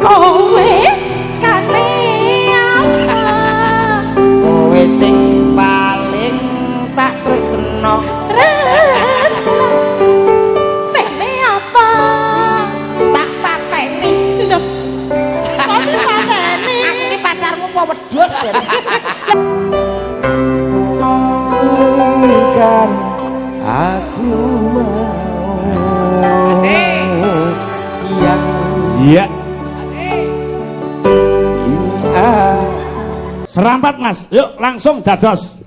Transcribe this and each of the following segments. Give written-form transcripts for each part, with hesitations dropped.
Kowe kane apa? Kowe sing paling tak tresno. Tresno tene apa? Tak pateni. Lho, kok dipateni? Aku ki pacarmu apa wedhus? Kan aku mau yang Iya. ah. Serampat Mas. Yuk langsung dados.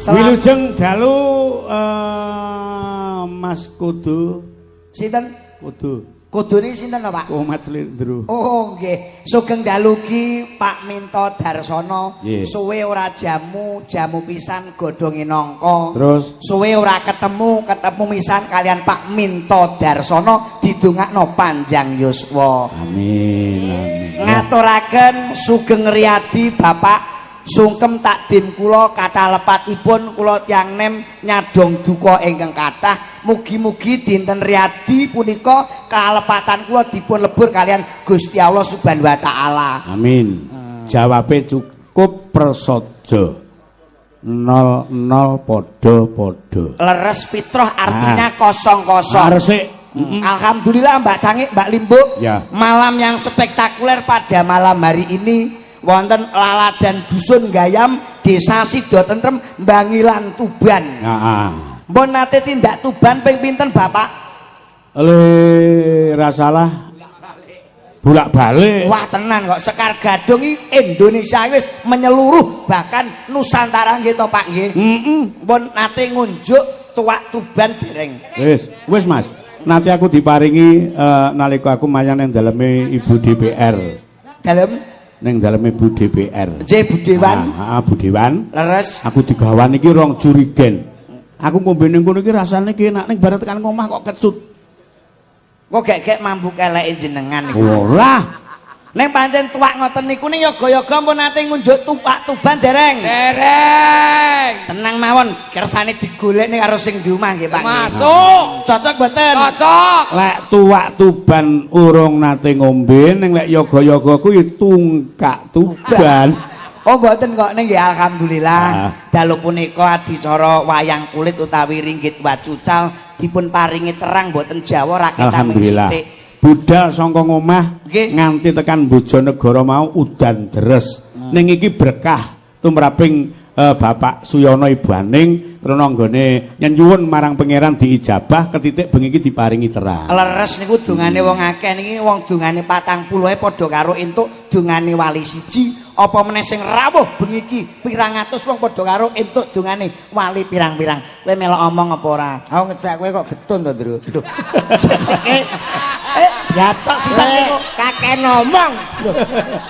Wilujeng dalu Mas Kudu. Sinten? Kudu. Kudune sinten to, Pak? Komat Slendro. Oh, nggih. Sugeng dalu ki Pak Minto Darsono. Suwe ora jamu, jamu pisan godhonge nangka. Terus suwe ora ketemu, ketemu misan kalian Pak Minto Darsono didongakno panjang yuswa. Amin, amin. Ngaturaken sugeng riyadi Bapak sungkem takdim kula kathah lepatipun kula tiyang nem nyadong duka ingkang kathah. Mugi-mugi dinten riyadi punika kalepatan kula dipun lebur kalian Gusti Allah Subhanahu wa taala. Amin. Jawabe cukup prasaja. 00 padha-padha. Leres fitrah artinya kosong-kosong. Resik. Alhamdulillah Mbak Cangik, Mbak Limbuk. Ya. Malam yang spektakuler pada malam hari ini wonten laladan dusun Gayam, Desa Sidotentrem, Bangilan, Tuban. Heeh. Mbon nate tindak Tuban ping pinten Bapak? Le rasalah bolak-balik. Wah tenan kok Sekar Gadung iki Indonesia wis menyeluruh bahkan Nusantara nggih to Pak nggih. Heeh. Mbon nate ngunjuk tuwak Tuban dereng. Wis, wis Mas. Nanti aku diparingi nalika aku mayan ning daleme Ibu DPR. Dalem Ning daleme Ibu DPR. Nggih Budewan. Heeh, Budewan. Leres. Aku digawan iki rong jurigen. Aku ngombe ning kono iki rasane ki enak ning bareng tekan ngomah kok kecut. Kok gek-gek mambu keleke jenengan iku. Ora. Ning pancen tuak ngoten niku ning yoga-yoga ampun nate ngunjuk tupak Tuban dereng. Dereng. Tenang mawon, kersane digolekne karo sing di omah nggih, Pak. Masuk. Cocok mboten? Cocok. Lek tuak Tuban urung nate ngombe, ning lek yoga-yoga kuwi tungkak Tuban. Oh mboten kok, ning nggih alhamdulillah. Ah. Dalu punika adicara wayang kulit utawi ringgit wacucal dipun paringi terang mboten Jawa rakyat. Alhamdulillah. Budal saka ngomah nganti tekan Bojonegoro mau udan deres. Ning iki berkah tumraping Bapak Suyono, Ibu Aning krana nggone nyenyuwun marang pangeran diijabah, ketitik bengi iki diparingi terang. Leres niku dongane wong akeh niki, wong dongane 40 ae padha karo entuk dongane wali siji, apa meneh sing rawuh bengi iki pirang atus wong padha karo entuk dongane wali pirang-pirang. Kowe melok omong apa ora? Aku ngejak kowe kok getun to, Ndru. Lho. Biasa sisan niku. Kakek ngomong. Lho,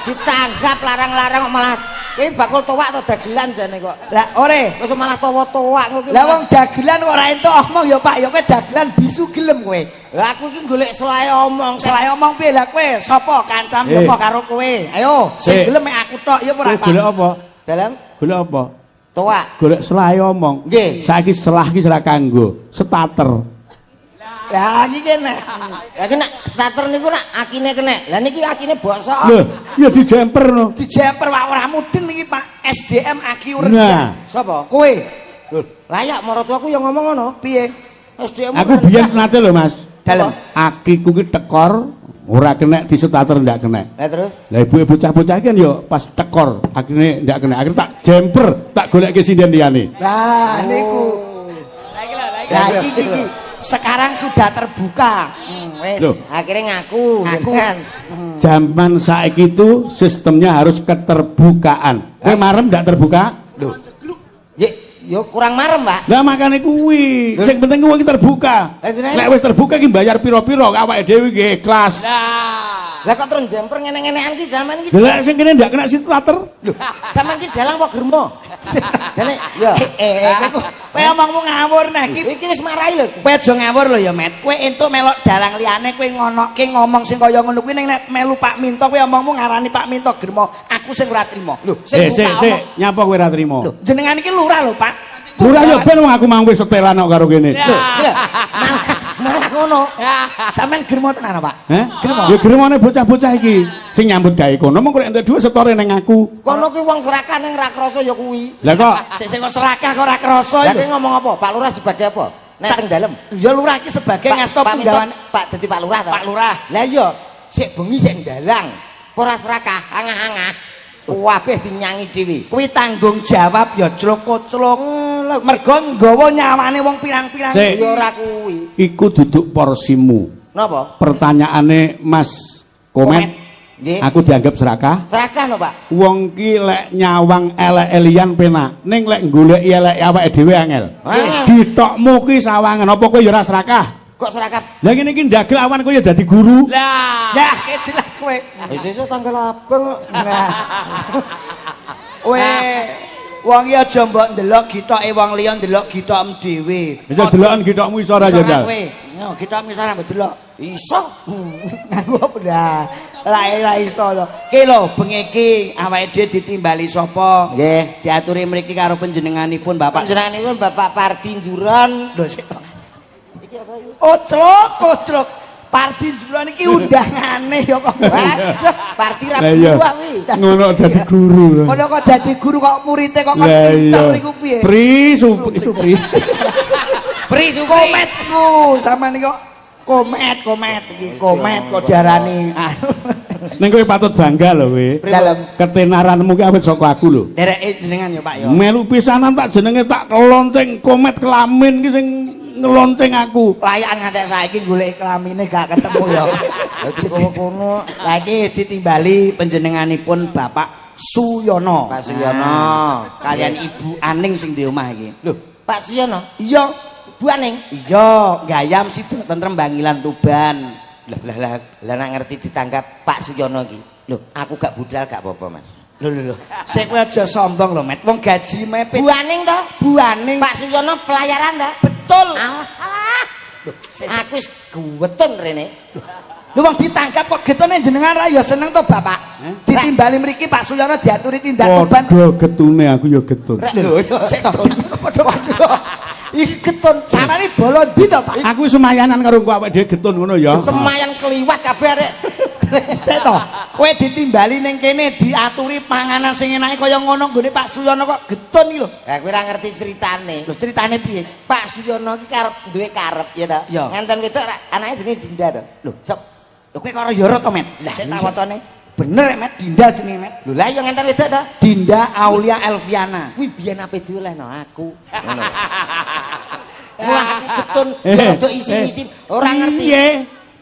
ditanggap larang-larang kok malah kowe bakul tuak atau dagelan jane kok. Lah ore. Wis malah tawa-tuak kok. Lah wong dagelan kok ora entuk omong ya, Pak. Ya kowe dagelan bisu gelem kowe. Lah aku iki golek selae omong. Selae omong piye lah kowe? Sapa kancam ya apa karo kowe? Ayo, sing gelem mek aku tok ya ora, Kowe golek apa? Dalem Golek apa? tuak. Golek selae omong. Nggih. Saiki selah iki ora kanggo starter. Lah iki kene. Lah ki nak starter niku nak akine kena. Lah niki akine bosok. Lho, ya dijemper no. Dijemper wae ora mudeng niki, Pak. SDM aki rendah. Nah, Sapa? Kowe Lho, layak maratuaku yang ngomong ngono. Piye? SDM. Aku biyen nate lho, Mas. Dalem. Akiku ki tekor ora kena di starter, ndak kena. Lah terus? Lah ibu bocah-bocah kan yo pas tekor akhirnya ndak kena. Akhirnya tak jemper, tak golekke sinden liyane. Lah niku. Lah iki iki sekarang sudah terbuka. Wis. Loh. Akhirnya ngaku. Ngaku. Kan. Zaman saiki itu sistemnya harus keterbukaan. Kowe marem ndak terbuka? Lho. Ye, yo kurang marem, Pak. Lah makane kuwi, sing penting kuwi terbuka. Lah, jenenge- Lek wis terbuka ki bayar piro-piro awake dhewe nggih ikhlas. Lah. Lah kok terus jemper ngene-ngenean ki zaman iki. Lah sing kene ndak kena starter. Lho, sampean ki dalang apa germo? Jane ya. Eh, kowe omongmu ngawur nah iki. Iki wis marai lho. Kowe aja ngawur lho ya, Met. Kowe entuk melok dalang liyane kowe ngonoke ngomong sing kaya ngono kuwi, ning nek melu Pak Minto kowe omongmu ngarani Pak Minto germo. Aku sing ora trimo. Lho, sing Eh, sik, buka sik, omong. nyapa kowe ora trimo? Lho, jenengan iki lurah lho, Pak. Lurah ya ben, wong aku mau wis setelan kok karo kene. Lho, malah malah ngono. Sampeyan germo tenan, Pak? Heh? Germo. Ya germone bocah-bocah iki sing nyambut gawe kono mung kok entuk dhuwit setore ning aku. Kono ki wong serakah ning ra krasa ya kuwi. Lah kok Sik sing kok serakah kok ora krasa Lah lho. kowe ngomong apa? Pak Lurah sebagai apa? Nek teng dalem. Ya lurah iki sebagai ngasto Pak Minto, punggawan. Pak dadi Pak Lurah to? Pak Lurah. Lah iya, sik bengi sik ndalang. Ora serakah, angah-angah. Kabeh dinyangi dhewe. Kuwi tanggung jawab ya cluk-cluk. Mergo nggawa nyawane wong pirang-pirang. Sik. Ya ora kuwi. Iku duduk porsimu. Napa? Pertanyaane Mas Komet, Nggih. aku dianggap serakah. Serakah lho, Pak. Wong ki lek nyawang elek elian penak, ning lek goleki elek awake dhewe angel. Ah. Ditokmu ki sawangan apa kowe ya ora serakah? Kok serakah? Lah ngene iki ndagel awan kowe ya dadi guru. Lah. Ya, jelas kowe. Wis esuk tanggal abang kok. Nah. Kowe wong iki aja mbok ndelok gitoke wong liya, ndelok gitokem dhewe. Bisa deloken gitokmu iso ora Iso ora jajal? kowe? Yo gitokmu iso ora mbok delok? Iso. Nganggo apa dah? Ora ora iso to. Ki lho, bengi iki awake dhewe ditimbali sapa? Nggih. Diaturi mriki karo panjenenganipun Bapak. Panjenenganipun Bapak Pardi Njuron. Lho sik. Oclok, oclok. Pardi Njuron iki undangane ya kok. Waduh, Pardi ra Lah iya. buah kuwi. Ngono dadi guru. Ngono kok dadi guru kok murite kok kon Lah pinter iya. iku piye? Pri supri supri. Pri kometku sampean iki kok komet komet iki komet kok diarani. Ning kowe patut bangga lho kowe. Dalem. Ketenaranmu ki awit saka aku lho. Dereke jenengan ya, Pak ya. Melu pisanan tak jenenge tak lonceng Komet Kelamin ki sing ngelonceng aku. Layakan ngantek saiki golek kelamine gak ketemu ya. Lah kono-kono. Lah iki ditimbali panjenenganipun Bapak Suyono. Pak Suyono. Nah, kalian Ibu Aning sing di omah iki. Lho, Pak Suyono, Iya, Bu Aning. iya, gayam sido tentrem Bangilan Tuban. Lah lah lah, lah nak ngerti ditanggap Pak Suyono iki. Lho, aku gak budal gak apa-apa, Mas. Lho lho lho. Sik kowe aja sombong lho, Met. Wong gaji mepet. Bu Aning to? Bu Aning. Pak Suyono pelayaran ta? Betul. Alah, alah. Aku wis guwetun rene. Lho wong ditanggap kok getune jenengan ra ya seneng to, Bapak? Ditimbali mriki Pak Suyono diaturi tindak Tuban. Padha getune aku ya getun. Lho, sik to. Padha padha. Iki getun samane bolo ndi to, Pak? Aku semayanan karo engko awake dhewe getun ngono ya. Semayan keliwat kabeh arek. Sik to. Kowe ditimbali ning kene diaturi panganan sing enake kaya ngono nggone Pak Suyono kok getun iki lho. Lah kowe ora ngerti ceritane. Lho ceritane piye? Pak Suyono iki karep duwe karep ya ta. Ya. Nganten wedok anake jenenge Dinda to. Lho, Sop. Lho kowe karo Yoro to, Met? Lah, Sik tak wacane. Bener Met, Dinda jenenge Met. Lho lah ya nganten wedok to. Dinda Aulia Elviana. Kuwi biyen ape diolehno aku. Ngono. Wah, aku getun rada isin-isin, ora ngerti. Piye?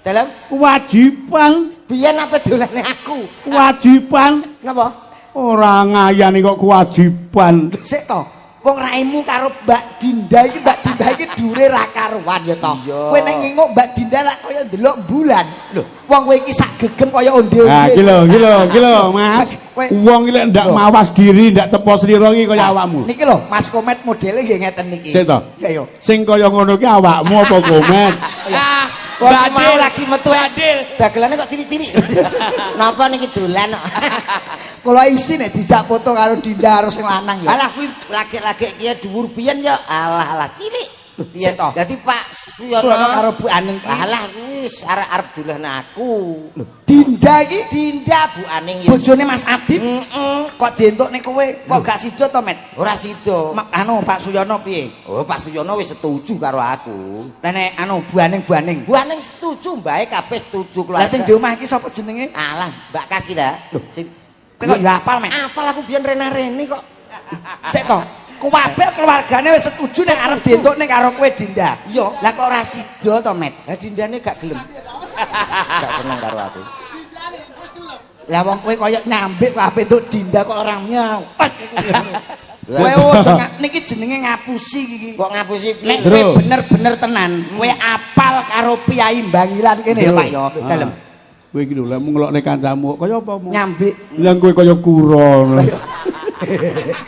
Dalam Kewajiban, biyen ape diolehne aku. kewajiban Napa? ora ngayani kok kewajiban. Sik to. Wong raimu karo Mbak Dinda iki, Mbak Dinda iki dure ra karuan ya to. Iya. Kowe nek nginguk Mbak Dinda lak kaya ndelok bulan. Lho, wong kowe iki sak gegem kaya onde-onde. Nah, iki lho, iki lho, iki lho, Mas. Kowe- Wong iki lek ndak Lho. mawas diri, ndak tepo slira iki kaya Nah, awakmu. Niki lho, Mas Komet modele nggih ngeten niki. Sik to. Ya yo. Sing kaya ngono ki awakmu apa Komet? Ah, Wong iki mau Badil. lagi metu Badil. Dagelane kok cilik-cilik. Napa niki dolan kok. Kula isin nek dijak foto karo Dinda karo sing lanang ya. Alah kuwi lagi-lagi ki dhuwur biyen ya. Alah alah cilik. Sik to. Dadi Pak Suyono Suyono karo Bu Aning ki. Alah kuwi wis arep dolan aku. Lho, Dinda iki Dinda Bu Aning ya. bojone Mas Adib Heeh. kok dientukne kowe kok gak sida to, Met? Ora sida. Anu Pak Suyono piye? Oh, Pak Suyono wis setuju karo aku. Lah nek anu Bu Aning Bu Aning. Bu Aning setuju, mbae kabeh setuju keluarga. Lah sing di omah iki sapa jenenge? Alah, Mbak Kas ki ta. Sing Kowe kok ya hafal, Met? Apal aku biyen rena-rene kok. Sik to. Kuwabeh keluargane wis setuju nek arep dientukne karo kowe Dinda. Iya. Lah kok ora sida to, Met? Lah Dindane gak gelem. Gak seneng karo aku. Lah wong kowe kaya nyambik kok ape entuk Dinda kok ora nyawas. Kowe ojo niki jenenge ngapusi iki. Kok ngapusi Nek piye? kowe Bro. bener-bener tenan, kowe apal karo Piyai Bangilan kene ya Pak ya. Dalem. Kowe iki lho lek ngelokne kancamu kaya apa mu? Nyambik. Lah kowe kaya kura.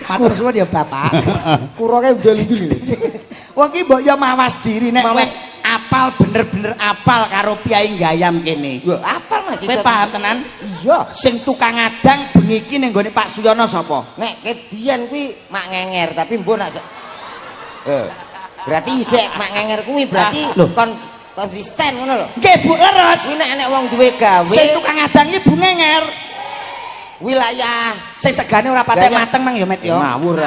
Matur suwun ya Bapak. Kuroke ndel-ndel. Wong ki mbok ya mawas diri nek kowe Mawas. apal bener-bener apal karo Piyai Gayam kene. Lho, apal Mas. Kowe paham tenan? Iya. Sing tukang adang bengi iki ning gone Pak Suyono sapa? Nek ket biyen kuwi mak ngenger, tapi mbok nak berarti isih mak ngenger kuwi berarti Lho. konsisten ngono lho. Nggih Bu Leres. Kuwi nek enek wong duwe gawe Sing tukang adang iki Bu Ngenger. wilayah Sing segane ora patek Gaya. mateng mang ya Met ya. ngawur.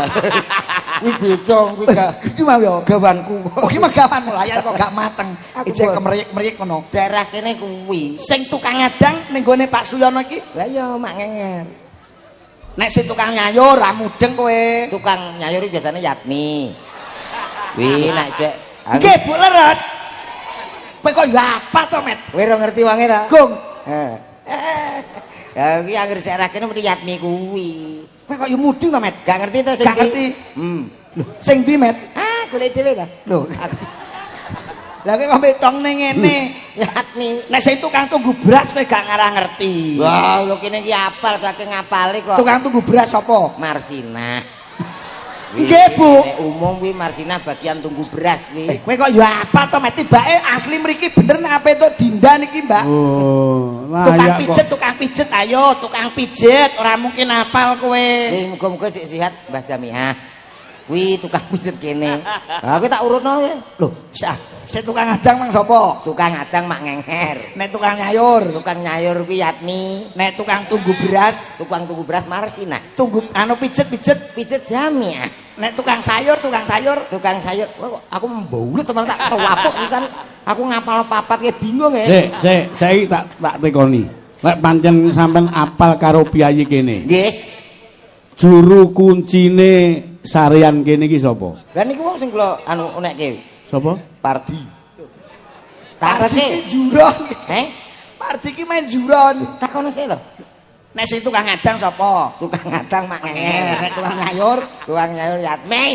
Kuwi beda kuwi ga Iki mau ya. gawanku. Oh iki mah gawanmu lah ya kok gak mateng. Aku Ijek bos. kemeriyek-meriyek ngono. Daerah kene kuwi. Sing tukang adang ning gone Pak Suyono iki Lah ya mak ngenger. nek sing tukang nyayur ra mudeng kowe. Tukang nyayur iki biasane Yatmi. Kuwi nek cek Nggih Bu Leres. Kowe kok ya apa to Met? Kowe ora ngerti wonge ta? Gong. Heeh. Ya kuwi anggere daerah kene mesti Yatmi kuwi. Kowe kok ya mudeng to Met? Gak ngerti ta sing Gak ndi? ngerti. Hmm. Sing ndi Met? Ah, golek dhewe ta. Lho. Lah kowe kok metong ning ngene. Yatmi. Nek sing tukang tunggu beras kowe gak ngarah ngerti. Wah, lho kene iki apal saking ngapale kok. Tukang tunggu beras sapa? Marsinah. Nggih, Bu. Nek umum kuwi Marsinah bagian tunggu beras kuwi. Kowe kok ya apal to Met? Tibake asli mriki bener nek ape entuk Dinda niki, Mbak. Oh, Tukang layak kok. pijet, tukang pijet, ayo tukang pijet, ora mungkin apal kowe. Wis muga-muga sik sehat Mbah Jamiah. Kuwi tukang pijet kene. Lah aku tak urutno ya. Lho, sah, sing tukang adang mang sapa? Tukang adang mak ngenger. Nek tukang nyayur, Tukang nyayur kuwi Yatmi, nek tukang tunggu beras, tukang tunggu beras Marsinah. tunggu anu pijet-pijet, Pijet Jamiah. nek tukang sayur, tukang sayur, Tukang sayur. Wah, kok aku mbaulet teman tak tewapuk pisan. Aku ngapal papat kayak bingung ya. Sik, sik, saiki tak tekoni. Lek pancen sampean apal karo piyayi kene. Nggih. Juru kuncine sarean kene iki sapa? Lah niku wong sing kula anu unekke. Sapa? Pardi. Pardi Tareke. ki juron. Heh? Pardi ki main juron. Takono sik lho. Nek sing tukang adang sapa? Tukang adang mak ngenger. Nek tukang nyayur, Tukang nyayur Yatmi.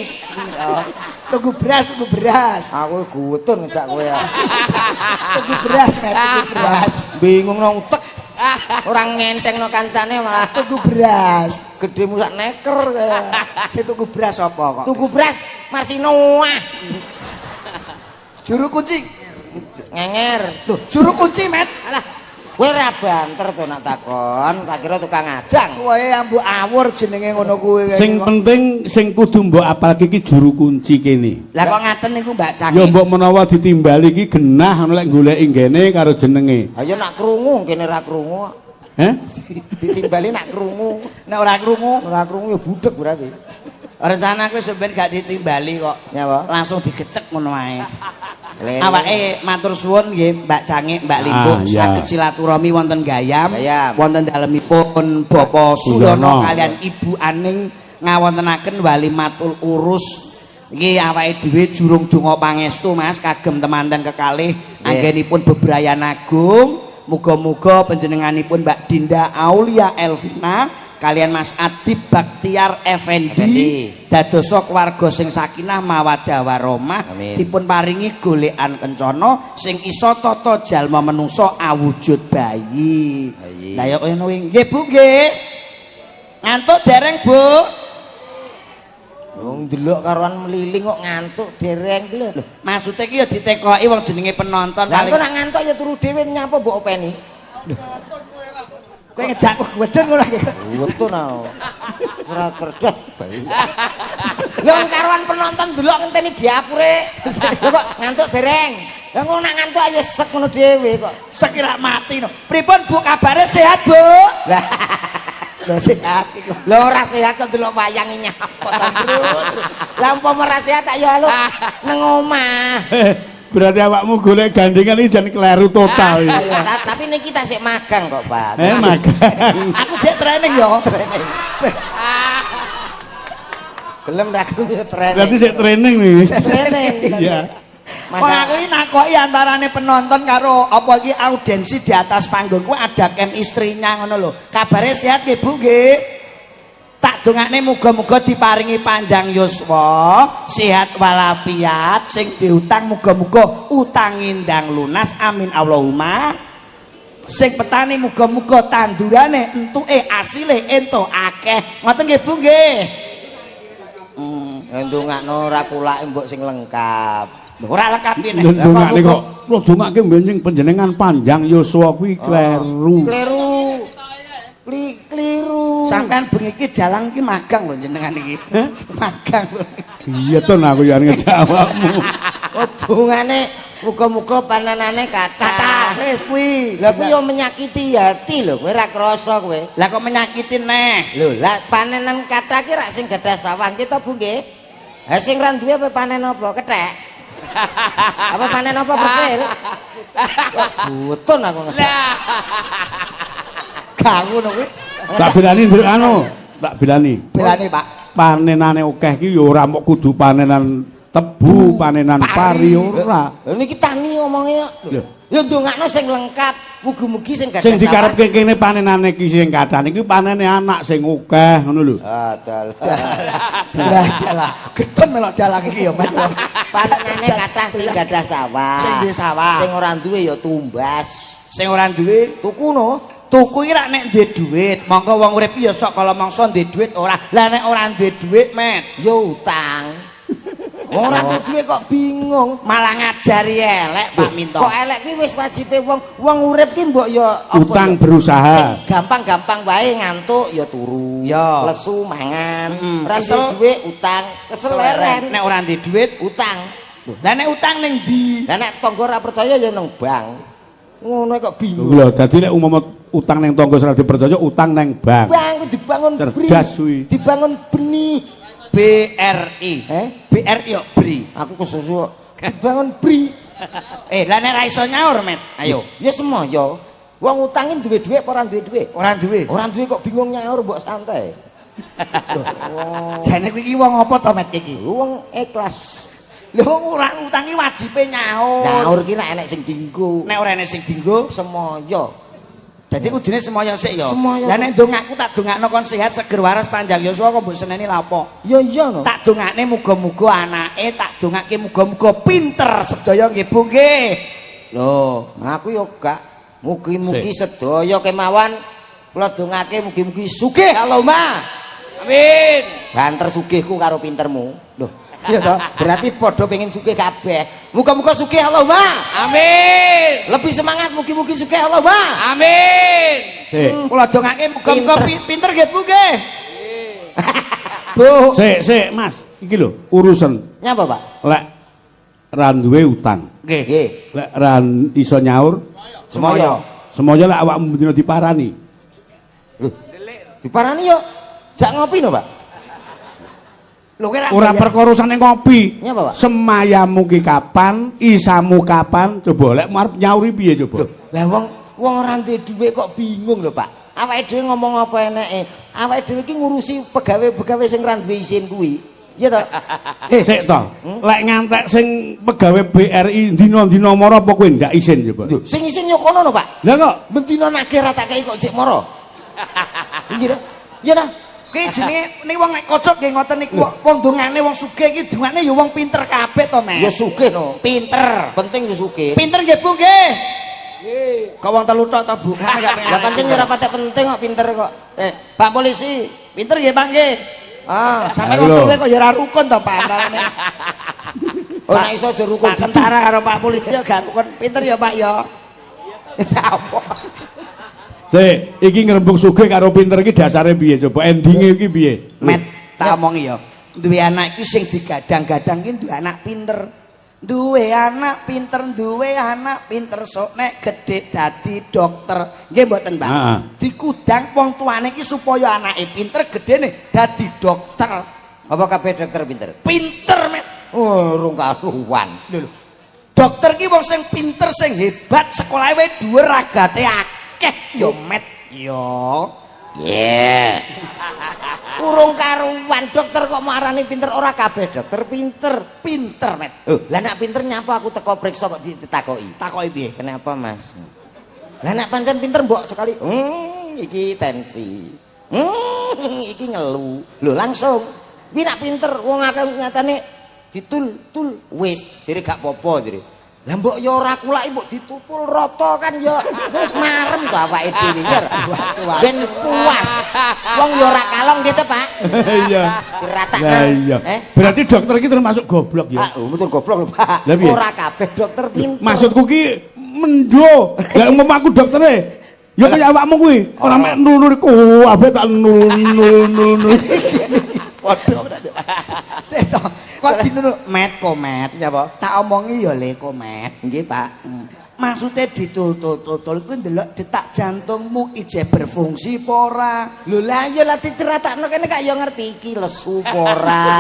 tunggu beras, tunggu beras. Aku gutun ngejak kowe ya. Tunggu beras, Met, tunggu beras. Bingung nang utek. Ora ngentengno kancane malah Tunggu beras. gedhemu sak neker kaya. Sing tunggu beras sapa kok? Tuku beras Marsinoah. Juru kunci. Ngenger. Loh, juru kunci, Met. Alah, Kowe ora banter to nak takon, tak kira tukang adang. Kowe ambu awur jenenge ngono kuwi. Sing penting sing kudu mbok apalke iki juru kunci kene. Lah kok ngaten niku Mbak Ya Cangik. mbok menawa ditimbali iki genah ngono lek goleki nggene karo jenenge. Ayo nak krungu kene ora krungu. Heh? Ditimbali nak krungu. Nek ora krungu, Ora krungu ya budek berarti. Rencana kuwi sampeyan gak ditimbali kok. Nyapa? Langsung digecek ngono ae. Lele. Awake matur suwun nggih Mbak Cangik, Mbak Limbuk Ah, iya. saged silaturahmi wonten Gayam, Gayam. wonten dalemipun Bapak Suyono Suyono. kalian Ibu Aning ngawontenaken walimatul urus. Iki awake dhewe jurung donga pangestu Mas kagem temanten kekalih anggenipun bebrayan agung. Muga-muga panjenenganipun Mbak Dinda Aulia Elvina kalian Mas Adib Baktiar Effendi Effendi. dadosa keluarga sing sakinah mawaddah warahmah Amin. dipun paringi golekan kencana sing iso tata jalma menungso awujud bayi. Bayi. Lah ya kaya ngono kuwi. Nggih Bu nggih. Ngantuk dereng Bu? Wong ndelok karuan meliling kok ngantuk dereng ki lho. Maksude iki ya ditekoki wong jenenge penonton Lah paling engko nak ngantuk ya turu dhewe nyapa mbok openi. Kowe ngejak wedun ngono lagi. Wetun ah. Ora cerdas bayi. Lho wong karuan penonton delok ngenteni diapure. Lho kok ngantuk dereng. Lah engko nak ngantuk ayo sek ngono dhewe kok. Sekira mati no. Pripun Bu kabare sehat Bu? Lah Lho sehat iku. lho ora sehat kok delok wayang nyapa to, Bro. Lah umpama ora sehat tak yo halo nang omah. Berarti awakmu golek gandengan iki jan kleru total iki. Tapi niki tasik magang kok, Pak. Magang. Aku jek training yo. Training. Gelem ra gelem ya training. Berarti sik training nih. Training. Iya. Wong aku iki nakoki antarane penonton karo apa iki audiensi di atas panggung kuwi ada chemistry-nya ngono lho. Kabare sehat nggih Bu nggih? Tak dongakne muga-muga diparingi panjang yuswa, sehat walafiat, sing diutang muga-muga utang ndang lunas. Amin Allahumma. Sing petani muga-muga tandurane entuke asile entuk akeh. Ngoten nggih Bu nggih. Ndongakno ora kulake mbok sing lengkap. Lho, ora lengkap nek. Lho ndongakne kok. Lho ndongake mbenjing panjenengan panjang yuswa kuwi kleru. Kleru. Kliru. Sampean bengi iki dalang iki magang lho jenengan iki. Heh? Magang lho. Iya to aku ya ngejak awakmu. Oh, dongane muga-muga panenane kathah. Kathah wis kuwi. Lah kuwi yo menyakiti hati lho, kowe ora krasa kowe. Lah kok menyakiti neh? Lho, lah panenan kathah ki rak sing gadah sawah nggih to Bu nggih? Ha sing ra duwe apa panen apa? Kethek. Apa panen apa percil? Wah, butun aku. Lah. Gak ngono kuwi. Tak bilani nduk anu, tak bilani. Belane, Pak. Panenane akeh ki ya ora mok kudu panenan tebu, panenan pari ora. Lho niki tani omonge kok. Lho. Ya ndongakno sing lengkap, mugi-mugi sing gadah Sing dikarepke kene panenane iki sing kathah niki panene anak sing akeh ngono lho. Ah, dalah. Lah dalah, gedhen melok dalang iki ya, Mas. Panenane kathah sing gadah sawah. Sing duwe sawah. Sing ora duwe ya tumbas. Sing ora duwe Tuku no. Tuku iki rak nek duwe dhuwit. Mongko wong urip ya sok kala mangsa duwe dhuwit ora. Lah nek ora duwe dhuwit, Met, Ya utang. Wong ora duwe dhuwit kok bingung. Malah ngajari elek Pak Minto. Kok elek kuwi wis wajibe wong. Wong urip ki mbok ya apa Utang ya? berusaha. Sing gampang-gampang wae ngantuk ya turu. Ya. Lesu mangan. Ora Kesel. duwe dhuwit utang, kesel leren. Nek ora duwe dhuwit, Utang. Lah nek utang ning ndi? Lah nek tangga ora percaya ya nang bank. Ngono kok bingung. Lho, dadi nek umpama utang ning tangga ora dipercaya, utang neng bank. Bank ku dibangun BRI. Cerdas kuwi. Dibangun benih. BRI. Eh? BRI yo BRI. Aku kesusu kok. Dibangun BRI. Lah nek ra iso nyaur, Met. Ayo. Ya semoyo. Wong utange duwe dhuwit apa ora duwe dhuwit? Ora duwe. Ora duwe kok bingung nyaur mbok santai. Jane kuwi iki wong apa to, Met iki? Wong ikhlas. Lho wong ora utangi wajibe nyaur. Nyaur ki nek enek sing dinggo. Nek ora enek sing dinggo, Semoyo. Dadi kudune semoyo sik ya. Semoyo. Lah nek ndongakku tak dongakno kon sehat seger waras panjang yuswa kok mbok seneni lha apa? Ya iya no. Tak dongakne muga-muga anake, tak dongake muga-muga pinter sedaya nggih Bu nggih. Lho, aku yo gak. Mugi-mugi sedaya kemawon kula dongake mugi-mugi sugih Allahumma. Amin. Banter sugihku karo pintermu. Lho. Iya toh? Berarti padha pengen sugih kabeh. Muga-muga sugih Allahumma. Amin. Lebih semangat mugi-mugi sugih Allahumma. Amin. Sik. Kula dongake muga-muga Pinter. Pinter nggih Bu nggih. Bu. Sik, sik, Mas. Iki lho urusan Nyapa, Pak? lek ra duwe utang. Nggih. Nggih. Lek ra iso nyaur, Semoyo. Semoyo lek awakmu dina diparani. Lho. Diparani yo. Jak ngopi no, Pak? Lho kowe ra Ora bayar. perkara urusane ngopi. Nyapa, Pak? Semayamu ki kapan, isamu kapan? Coba lek arep nyauri piye coba? Lho, lah wong wong ora duwe dhuwit kok bingung lho, Pak. Awake dhewe ngomong apa eneke? Awake dhewe iki ngurusi pegawe-pegawe sing ora duwe isin kuwi. Iya toh? Sik to. Lek ngantek sing pegawe BRI dina-dina mara apa kowe ndak isin coba? Lho, sing isin yo kono no, Pak. Lah kok Bendina nagih ra tak kei kok jek mara. Nggih ta? Iya ta? Kuwi jenenge ning wong nek kocok nggih ngoten niku. Wong dongane wong sugih iki dongane ya wong pinter kabeh to, Mas. Ya sugih no. Pinter. Penting ya sugih. Pinter nggih Bu nggih. Kok wong telu tok to Bu? Lah pancen ya ora patek penting kok pinter kok. Pak polisi, pinter nggih Pak nggih. Ah, Sampe wong Halo. telu kok ya ora rukun to Pak antarane. oh nek iso aja rukun. Pak tentara karo Pak polisi ya gak rukun. Pinter ya Pak ya. Sapa? Sik, iki ngrembug sugih karo pinter iki dasare piye coba? Endinge iki piye? Met tak omongi ya. Duwe anak iki sing digadang-gadang iki duwe anak pinter. Duwe anak pinter, duwe anak pinter sok nek gedhe dadi dokter. Nggih mboten, Pak? Heeh. Dikudang wong tuane iki supaya anake pinter gedene dadi dokter. Apa kabeh dokter pinter? Pinter, Met. Oh, rung karuan. Lho lho. Dokter ki wong sing pinter, sing hebat, sekolahe wae dhuwur ragate akeh ya, Met. Ya. Yeah. Urung karuan dokter kok marani pinter, ora kabeh dokter pinter. Pinter, Met. Oh, lah nek pinter nyapa aku teko priksa kok ditakoki. Takoki piye? Kenapa, Mas? Lah nek pancen pinter mbok sekali, iki tensi. Iki ngelu. Lho langsung. Kuwi nek pinter wong akeh nyatane ditul tul wis jere gak apa-apa jere. Lah mbok ya ora kulaki mbok ditutul rata kan ya marem to awake dhewe ya. Ben puas. Wong ya ora kalong gitu, Pak. Iya. Diratakno. Lah iya. Eh? Berarti dokter iki termasuk goblok ya. Ah, oh, betul goblok lho, Pak. Lah piye? Ora kabeh dokter pinter. Maksudku ki mendo. Lah ngomong aku doktere. Ya kaya awakmu kuwi, ora mek nulur kabeh tak nul nul nul nul. Padha. Sik to. Kok dinul Met komet. Nyapa? Tak omongi ya le komet. Nggih, Pak. Maksudnya ditul-tul-tul kuwi ndelok detak jantungmu ijeh berfungsi apa ora. Lho lah ya lah diteratakno kene kak ya ngerti iki lesu apa ora,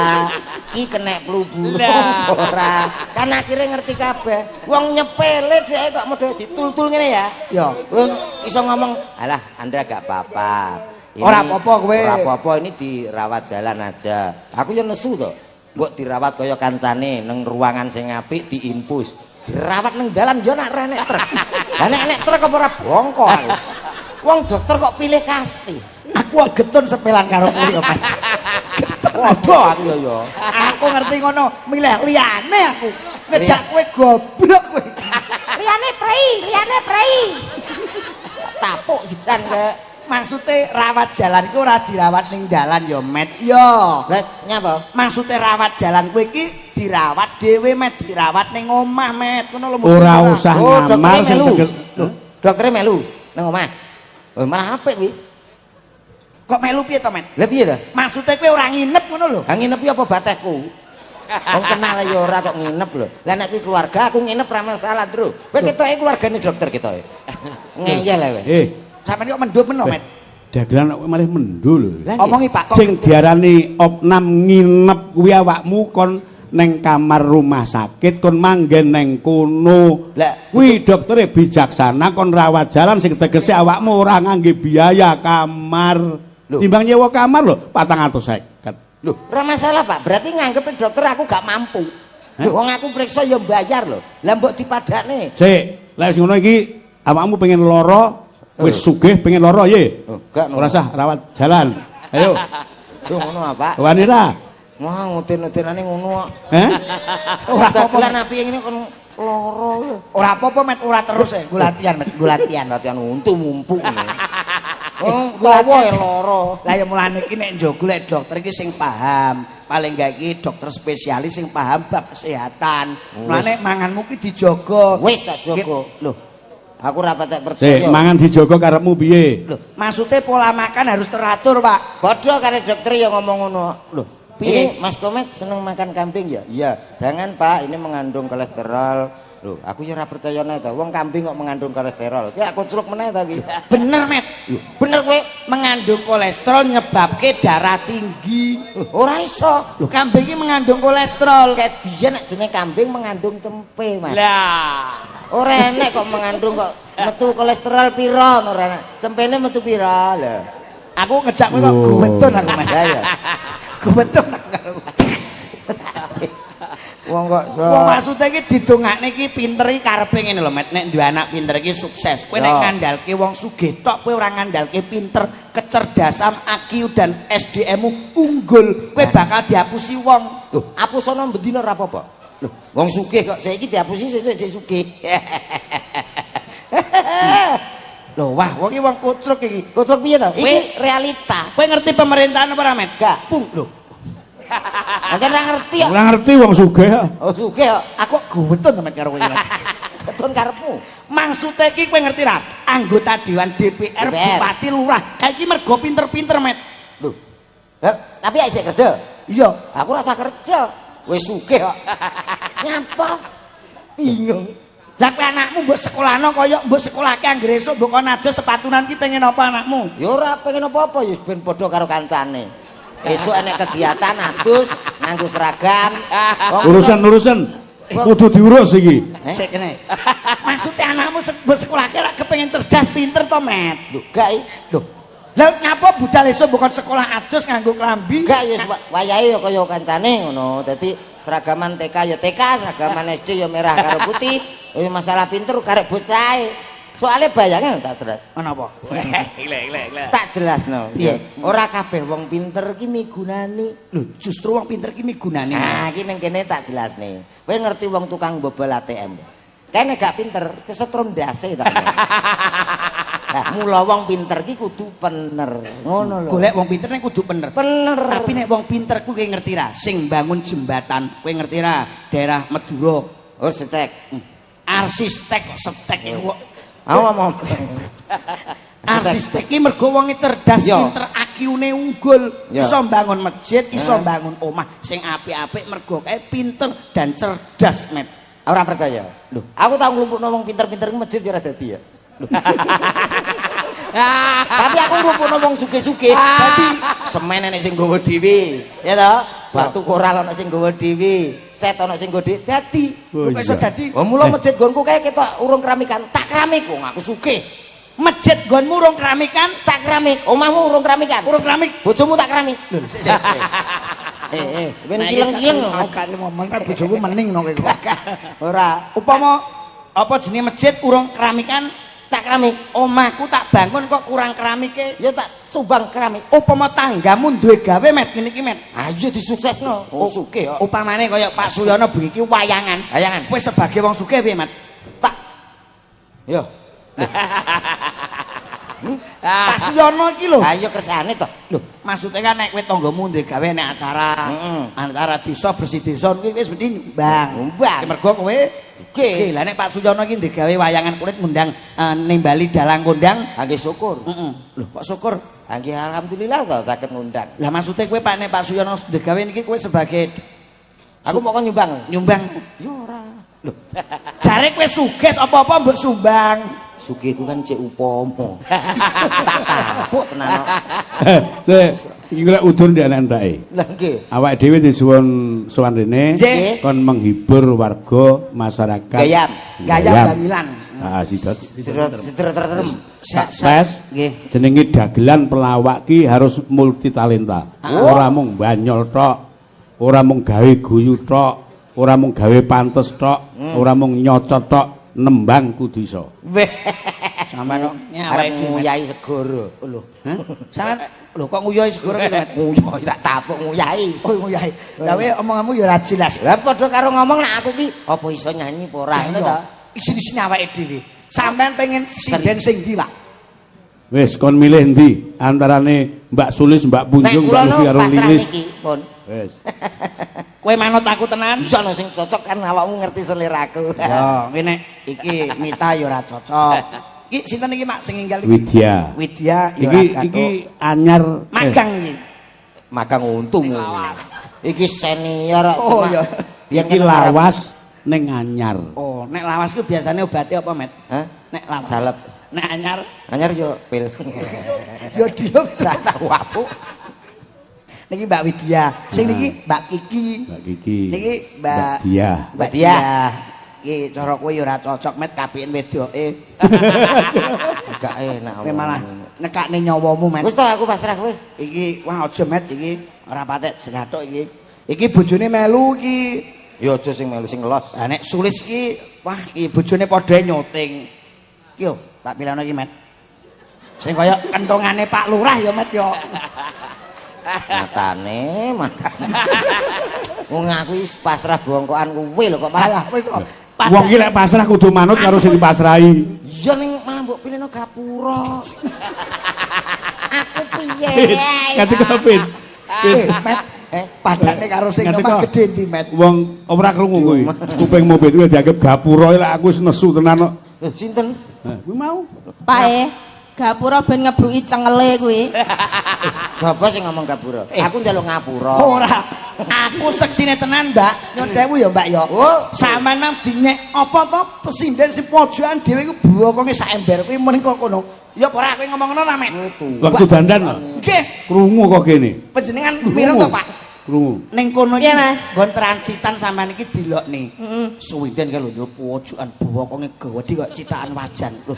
iki kenek flu burung apa ora. Kan akhirnya ngerti kabeh. Wong nyepele dhek kok modho ditul-tul ngene ya. Ya. Wong iso ngomong, "Alah, Anda gak apa-apa." Ini Ora apa-apa kowe. Ora apa-apa, ini dirawat jalan aja. Aku ya nesu to. Mbok dirawat kaya kancane nang ruangan sing apik diinfus. Dirawat nang dalan ya nak ra enek truk. Lah nek enek truk apa ora bongko aku. Wong dokter kok pilih kasih. Aku kok getun sepelan karo kuwi kok. Met. Padha aku ya ya. Aku ngerti ngono, milih liyane aku. Ngejak kowe goblok kowe. Liyane prei, liyane prei. Tapuk sisan kek. Maksude rawat jalan ku ora dirawat ning dalan ya, Met. Ya. Lah nyapa? Maksude rawat jalan kowe iki dirawat dhewe, Met, dirawat ning omah, Met. Ngono lho. Ora usah Oh, ngamar doktere sing melu. tegel. Lho, doktere melu nang omah. Oh, malah apik kuwi. Kok melu piye to, Met? Lah piye to? Maksude kowe ora nginep ngono lho. Ha nginep iki apa batehku? Wong kenal ya ora kok nginep lho. Lah nek kuwi keluarga aku nginep ra masalah, Bro. Kowe ketoke keluargane dokter ketoke. Ngeyel ae kowe. Eh, Sampeyan kok mendut men, Met. Dagelan kok malah mendo lho. Lah nggih. Omongi Pak kok. Sing diarani opnam nginep kuwi awakmu kon neng kamar rumah sakit kon manggen neng kono. Lah, Kuwi doktere bijaksana kon rawat jalan sing tegese awakmu ora ngangge biaya kamar. Lho. Timbang nyewa kamar lho 450. Lho, ora masalah, Pak. Berarti nganggep dokter aku gak mampu. Lho, wong aku periksa ya bayar lho. Lah mbok dipadakne. Sik, lek wis ngono iki awakmu pengen lara, wis sugih pengen lara ye. Oh, gak Ora usah rawat jalan. Ayo, Yo ngono ah, Pak. wani ra? Wah, uden-udenane ngono kok. Heh? Ora apa-apa. Dagelan apike ngene kon lara. Ora apa-apa, Met, ora terus e. Nggo latihan, Met, nggo latihan. Latihan untu mumpuk ngene. Oh, tawa ya lara. Lah ya mulane iki nek njogo lek dokter iki sing paham. Paling gak iki dokter spesialis sing paham bab kesehatan. Mulane manganmu ki dijaga. Wis tak jaga. Lho, Aku ora patek percaya. Sik, mangan dijaga karepmu piye? lho, maksudnya pola makan harus teratur, Pak. Padha karo dokter ya ngomong ngono. Lho, Piye piye? Mas Komet seneng makan kambing ya? Iya. Jangan, Pak, ini mengandung kolesterol. Lho, aku ya ora percaya nek to. Wong kambing kok mengandung kolesterol. Ki aku celuk meneh ta ki. Bener, Met. Lho, bener kowe. Mengandung kolesterol nyebabke darah tinggi. Lho, ora iso. Lho, kambing iki mengandung kolesterol. Ket biyen nek jenenge kambing mengandung cempe, Mas. Lah. Ora enek kok mengandung kok metu kolesterol pira ora enek. Cempene metu pira lho. Aku ngejak kowe kok Oh. guwetun aku, Mas. Lah ya. Guwetun aku. Wong kok so. Wong maksude iki didongakne iki pinter iki karepe ngene lho, Met. Nek duwe anak pinter iki sukses. Kowe nek Ya. ngandalke wong sugih tok, kowe ora ngandalke pinter, kecerdasan, IQ dan SDM-mu unggul, kowe bakal diapusi wong. Lho, apusono bendina ora apa-apa. Lho, wong sugih kok saiki diapusi sesuk sik sugih. Lho, wah, wong iki wong kocruk iki. Kocok piye to? Iki Kowe- realita. Kowe ngerti pemerintahan apa ora, Met? Gak. Pung lho. Anggen ora ngerti kok. Ora ngerti wong sugih. Oh sugih kok. Aku kok guwetun to, Met, karo kowe iki. Keton karepmu. Maksude iki kowe ngerti ra? Anggota Dewan DPR, DPR. Bupati, Lurah. Kayak iki mergo pinter-pinter, Met. Lho. Lah, tapi isih kerja. Iya. Aku rasa kerja. Wis sugih kok. Nyapa? Bingung. Lah kowe anakmu mbok sekolahno kaya mbok sekolahke anggere esuk mbok kon ado sepatunan ki pengen apa anakmu? Ya ora pengen apa-apa ya ben padha karo kancane. Esuk enek kegiatan adus nganggo seragam. Wong Urusan-urusan kudu diurus iki. Eh? Sik kene. Maksude anakmu mbok sekolahke rak kepengin cerdas pinter to, Met. Lho, gak i. Lho. Lah ngapa budal esuk mbok kon sekolah adus nganggo klambi? Gak ya wayahe ya kaya kancane ngono. Dadi seragaman TK ya TK, seragaman SD ya merah karo putih. Oh ya masalah pinter karek bocahe. Soale bayangan tak jelas. Ana apa? Tak jelasno. Piye? Ora kabeh wong pinter ki migunani. Lho, justru wong pinter ki migunani. Nah, iki ning kene tak jelasne. Kowe ngerti wong tukang bobol ATM. Kene gak pinter, kesetrum ndase ta. Lah, mula wong pinter ki kudu pener. Ngono lho. Golek wong pinter nek kudu pener. Pener. Tapi nek wong pinter kuwi kowe ngerti ra? Sing bangun jembatan, kowe ngerti ra? Daerah Madura. Oh, setek. Arsitek kok setek iku kok. Aku ngomong. Arsitek ki mergo wonge cerdas, Yo. pinter, IQ-ne unggul, Yo. iso mbangun masjid, iso Eh. mbangun omah sing apik-apik mergo kae pinter dan cerdas, Met. Ora percaya. Lho, aku tau nglumpukno wong pinter-pinter ku masjid ya ora dadi ya. Lho. Tapi aku nglumpukno wong sugih-sugih, dadi semen enek sing nggawa dhewe, ya toh? Batu koral ana sing nggawa dhewe, cet ana sing nggawa dhewe, dadi. Oh, Lho kok iso iya. dadi Oh, mula masjid nggonku kae ketok urung keramikan, tak keramik wong aku sugih. Masjid nggonmu urung keramikan, Tak keramik, omahmu urung keramikan. Urung keramik. Bojomu tak keramik. Lho, sik sik. Ben kileng-kileng. Aku gak ngomong kan bojoku mening no kowe kok. Ora, Upama apa jenenge masjid urung keramikan, tak keramik. Omahku tak bangun kok kurang keramike. Ya tak sumbang keramik. Upama tanggamu duwe gawe, Met, ngene iki, Met. Ayo disuksesno. Oh, sugih kok. Upamane kaya Pak Suyono bengi iki wayangan. Wayangan. Kowe sebagai wong sugih piye, Met? Tak. Yo. Pak Suyono iki lho. Ayo kersane to. Lho, maksudnya kan nek kowe tanggamu duwe gawe nek acara, acara desa bersih desa kuwi wis mesti nyumbang. Nyumbang. Mergo kowe Oke. Oke, lah nek Pak Suyono iki duwe gawe wayangan kulit ngundang nimbali dalang kondang, Angge syukur. heeh. Lho, kok syukur? Angge alhamdulillah to saged ngundang. Lah maksudnya kowe Pak nek Pak Suyono duwe gawe niki kowe sebagai Aku mau kon nyumbang. Nyumbang. Ya ora. Lho. Jare kowe sugih apa-apa mbok sumbang. Sugihku kan cek upomo. Tak tapuk tenan kok. Sik, iki lek udur ndek enek enteke. Lah nggih. Awake dhewe disuwun sowan rene Nggih. kon menghibur warga masyarakat. Gayam. Gayam Bangilan. Ah, sidot. Sidret-sidret. Sukses. Nggih. Jenenge dagelan pelawak ki harus multi talenta. Ora mung banyol tok, ora mung gawe guyu tok, ora mung gawe pantes tok, ora mung nyocot tok, nembang kudu iso. Weh. Sampeyan kok Arep awake dhewe. nguyahi segara. Lho. Sampeyan lho kok nguyahi segara ki, Met? Nguyahi tak tapuk nguyahi. Oh, nguyahi. Lah kowe omonganmu ya ora jelas. Lah padha karo ngomong nek aku ki apa iso nyanyi apa ora ngono ta? Isin-isin awake dhewe. Sampeyan pengen sinden sing ndi, Pak? Wis kon milih endi antarane Mbak Sulis, Mbak Nek Punjung, kula Mbak nu Lufi karo pasrah Lilis. niki, pun. Wis. Kowe manut aku tenan? Iso no sing cocok kan awakmu ngerti seleraku. Ya, ngene iki Mita ya ora cocok. Iki sinten iki Mak sing ninggal iki? Widya. Widya ya Iki ora gathuk. iki anyar magang iki. Magang untung. Iki senior kok. Oh, cuma iya. biyen iki kan arep- lawas ning anyar. Oh, nek lawas ku biasane obate apa, Met? Hah? Nek lawas. Salep. Nek anyar Anyar yo pil. ya diem. Ora tau apuk. Niki Mbak Widya, sing niki Mbak Kiki. Mbak Kiki. Niki Mbak Dia. Mbak Dia. Dia. Iki cara kowe ya ora cocok, Met, kapiken wedoke. Gak enak. Kowe malah nekakne nyawamu, Met. Wis toh aku pasrah kowe. Iki wah aja, Met, iki ora patek segathuk iki. Iki bojone melu iki. Ya aja sing melu sing los. Lah nek Sulis iki wah iki bojone padha nyuting. Iki yo tak pilihno iki, Met. Sing kaya kentongane Pak Lurah ya, Met yo. Matane, matane. Wong aku wis pasrah bongkokan kowe lho kok malah. Alah wis to. Wong iki lek pasrah kudu manut karo sing dipasrahi. Iya ning malah mbok pilihno gapura. Aku piye? Ngerti kok, Pin? Pin. Eh, Met, padane karo sing Ngerti omah kok. gedhe ndi, Met? Wong ora krungu kuwi. Kupingmu Ben kuwi dianggap gapura lek aku wis nesu tenan kok. Lho sinten? Hah, kuwi mau. Pak e, gapura ben ngebruki cengele kuwi. Sapa sing ngomong gapura? Aku njaluk ngapura. Ora. Aku seksine tenan, Mbak. Nyun sewu ya, Mbak ya. Oh. Sampeyan nang dinyek apa to pesinden sing pojokan dhewe iku bokonge sak ember kuwi muni kok kono. Ya apa ora kowe ngomong ngono ra, Met? Waktu dandan lho. Nggih, Krungu kok kene. panjenengan mireng to, Pak? Krungu. Ning kono iki Piye, Mas? nggon transitan sampean iki dilokne. Heeh. Suwinden kae lho njero pojokan bokonge gedhe kok citakan wajan. Lho.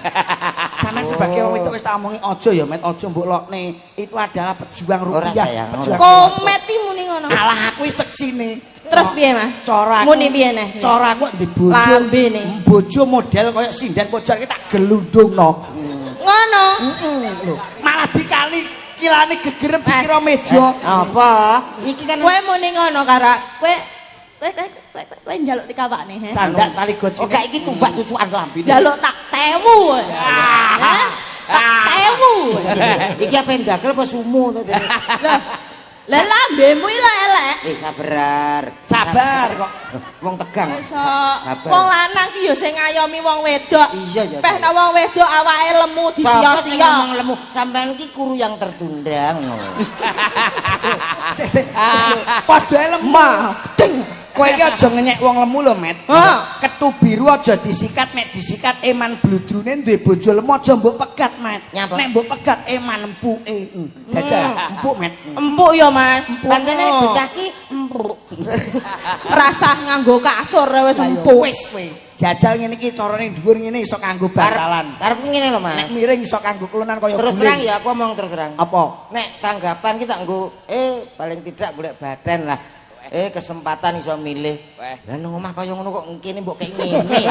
Sampeyan sebagai wong wedok wis tak omongi aja ya, Met, aja mbok lokne. Itu adalah pejuang Ora, rupiah. sayang, ora. Pejuang Komet iki muni ngono. Alah aku iki seksine. Terus piye, Mas? Cara aku Muni piye neh? Cara aku di bojo. Lambene. Bojo model kaya sinden pojokan iki tak gelundungno. Ngono. Heeh lho. Malah dikali kilane gegerem Mas. dikira meja. Apa? Iki kan Kowe muni ngono karo kowe kowe kowe kowe kowe njaluk dikawakne, he? Candak tali gocine. Oh, gak iki tumbak cucukan lambene. Njaluk tak tewu. Hah? Tak tewu. Iki apa yang dagel apa sumo to jane? Lah, lah lambemu iki lho elek. Eh sabar. Sabar kok. Wong tegang. Iso. Sabar. Wong lanang ki ya sing ngayomi wong wedok. Iya ya. Peh nek wong wedok awake lemu Sapa sing disia-sia. ngomong lemu? Sampean iki kuru yang tertunda ngono. Sik, sik. Padha lemu. Deng. Kowe iki aja ngenyek wong lemu lho, Met. Hah? Ketu biru aja disikat, nek disikat eman bludrune duwe bojo lemu aja mbok pegat, Met. Nyapa? Nek mbok pegat eman empuke. Jajal empuk, Met. Empuk ya, Mas. Pancene bocah ki empuk. Rasah nganggo kasur wis Lah, ya empuk. Wis kowe. Jajal ngene iki carane dhuwur ngene iso kanggo bantalan. Karepku ngene lho, Mas. Nek miring iso kanggo kelunan kaya Terus guling. terang ya aku ngomong terus terang. Apa? Nek tanggapan kita nggo paling tidak golek badan lah. Kesempatan iso milih. Lah nang omah kaya ngono kok kene mbok kei ngene.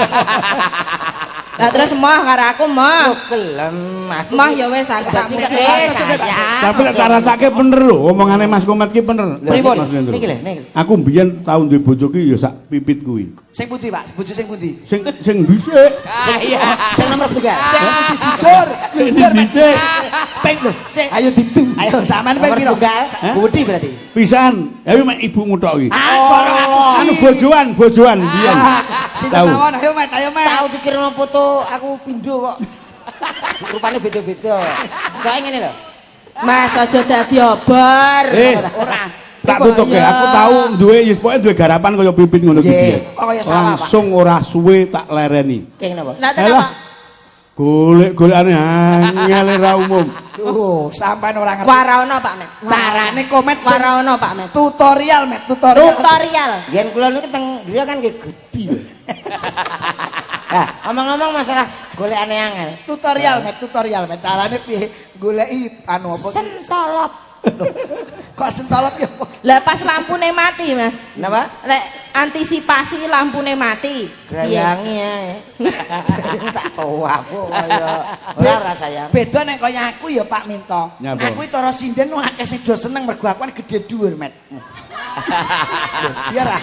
Lah terus moh karo aku moh. Lho gelem aku. Moh ya wis aku tak Dadi mesti. sayang. Tapi lek tak rasake bener lho, omongane Mas Komet ki bener. Pripun? Mas Lendro. Niki lho, niki. Aku mbiyen tau duwe bojo ki ya sak pipit kuwi. Sing pundi, Pak? Bojo sing pundi? Sing sing dhisik, Sing nomor 3. Sing pundi jujur? sing Jujur, Met. dhisik Ping lho, sik. Ayo ditu. Ayo sampean ping Nomor piro? tunggal, Hah? Budi berarti. pisan. Ayo mek ibumu tok iki. Ah, karo aku sih. Anu bojoan, bojoan biyen. Ah, sinten Tahu. mawon? Ayo, Met, ayo, Met. Tahu dikirim foto aku pindho kok. Rupane beda-beda. Kayak ngene lho. Mas aja dadi obor. Ora. Tak tutuke, aku tau duwe ya pokoke duwe garapan kaya pipit ngono ki Nggih. biyen. Oh, kaya sawah, Pak. Langsung ora suwe tak lereni. Keng napa? Lah Alah. kenapa? Golek-golekane angel ora umum. Duh, sampean ora ngerti. Waraono Pak Met. Carane komet sing Waraono Pak Met. tutorial, Met, tutorial. Tutorial. Yen kula niku teng griya kan nggih gedhi. Nah, omong-omong masalah golekane angel. Tutorial, Met, tutorial, Met. Carane piye goleki anu apa? Sentolop. Loh, kok sentolop ya? apa? Lah pas lampune mati, Mas. Napa? Lek antisipasi lampune mati. Piye? Grayangi ae. Tak tawaf kaya ora ora sayang. Beda nek kaya aku ya Pak Minto. Nyapa? Aku iki cara sinden nu akeh sing do seneng mergo aku kan gede dhuwur, Met. Lho, Iya ra?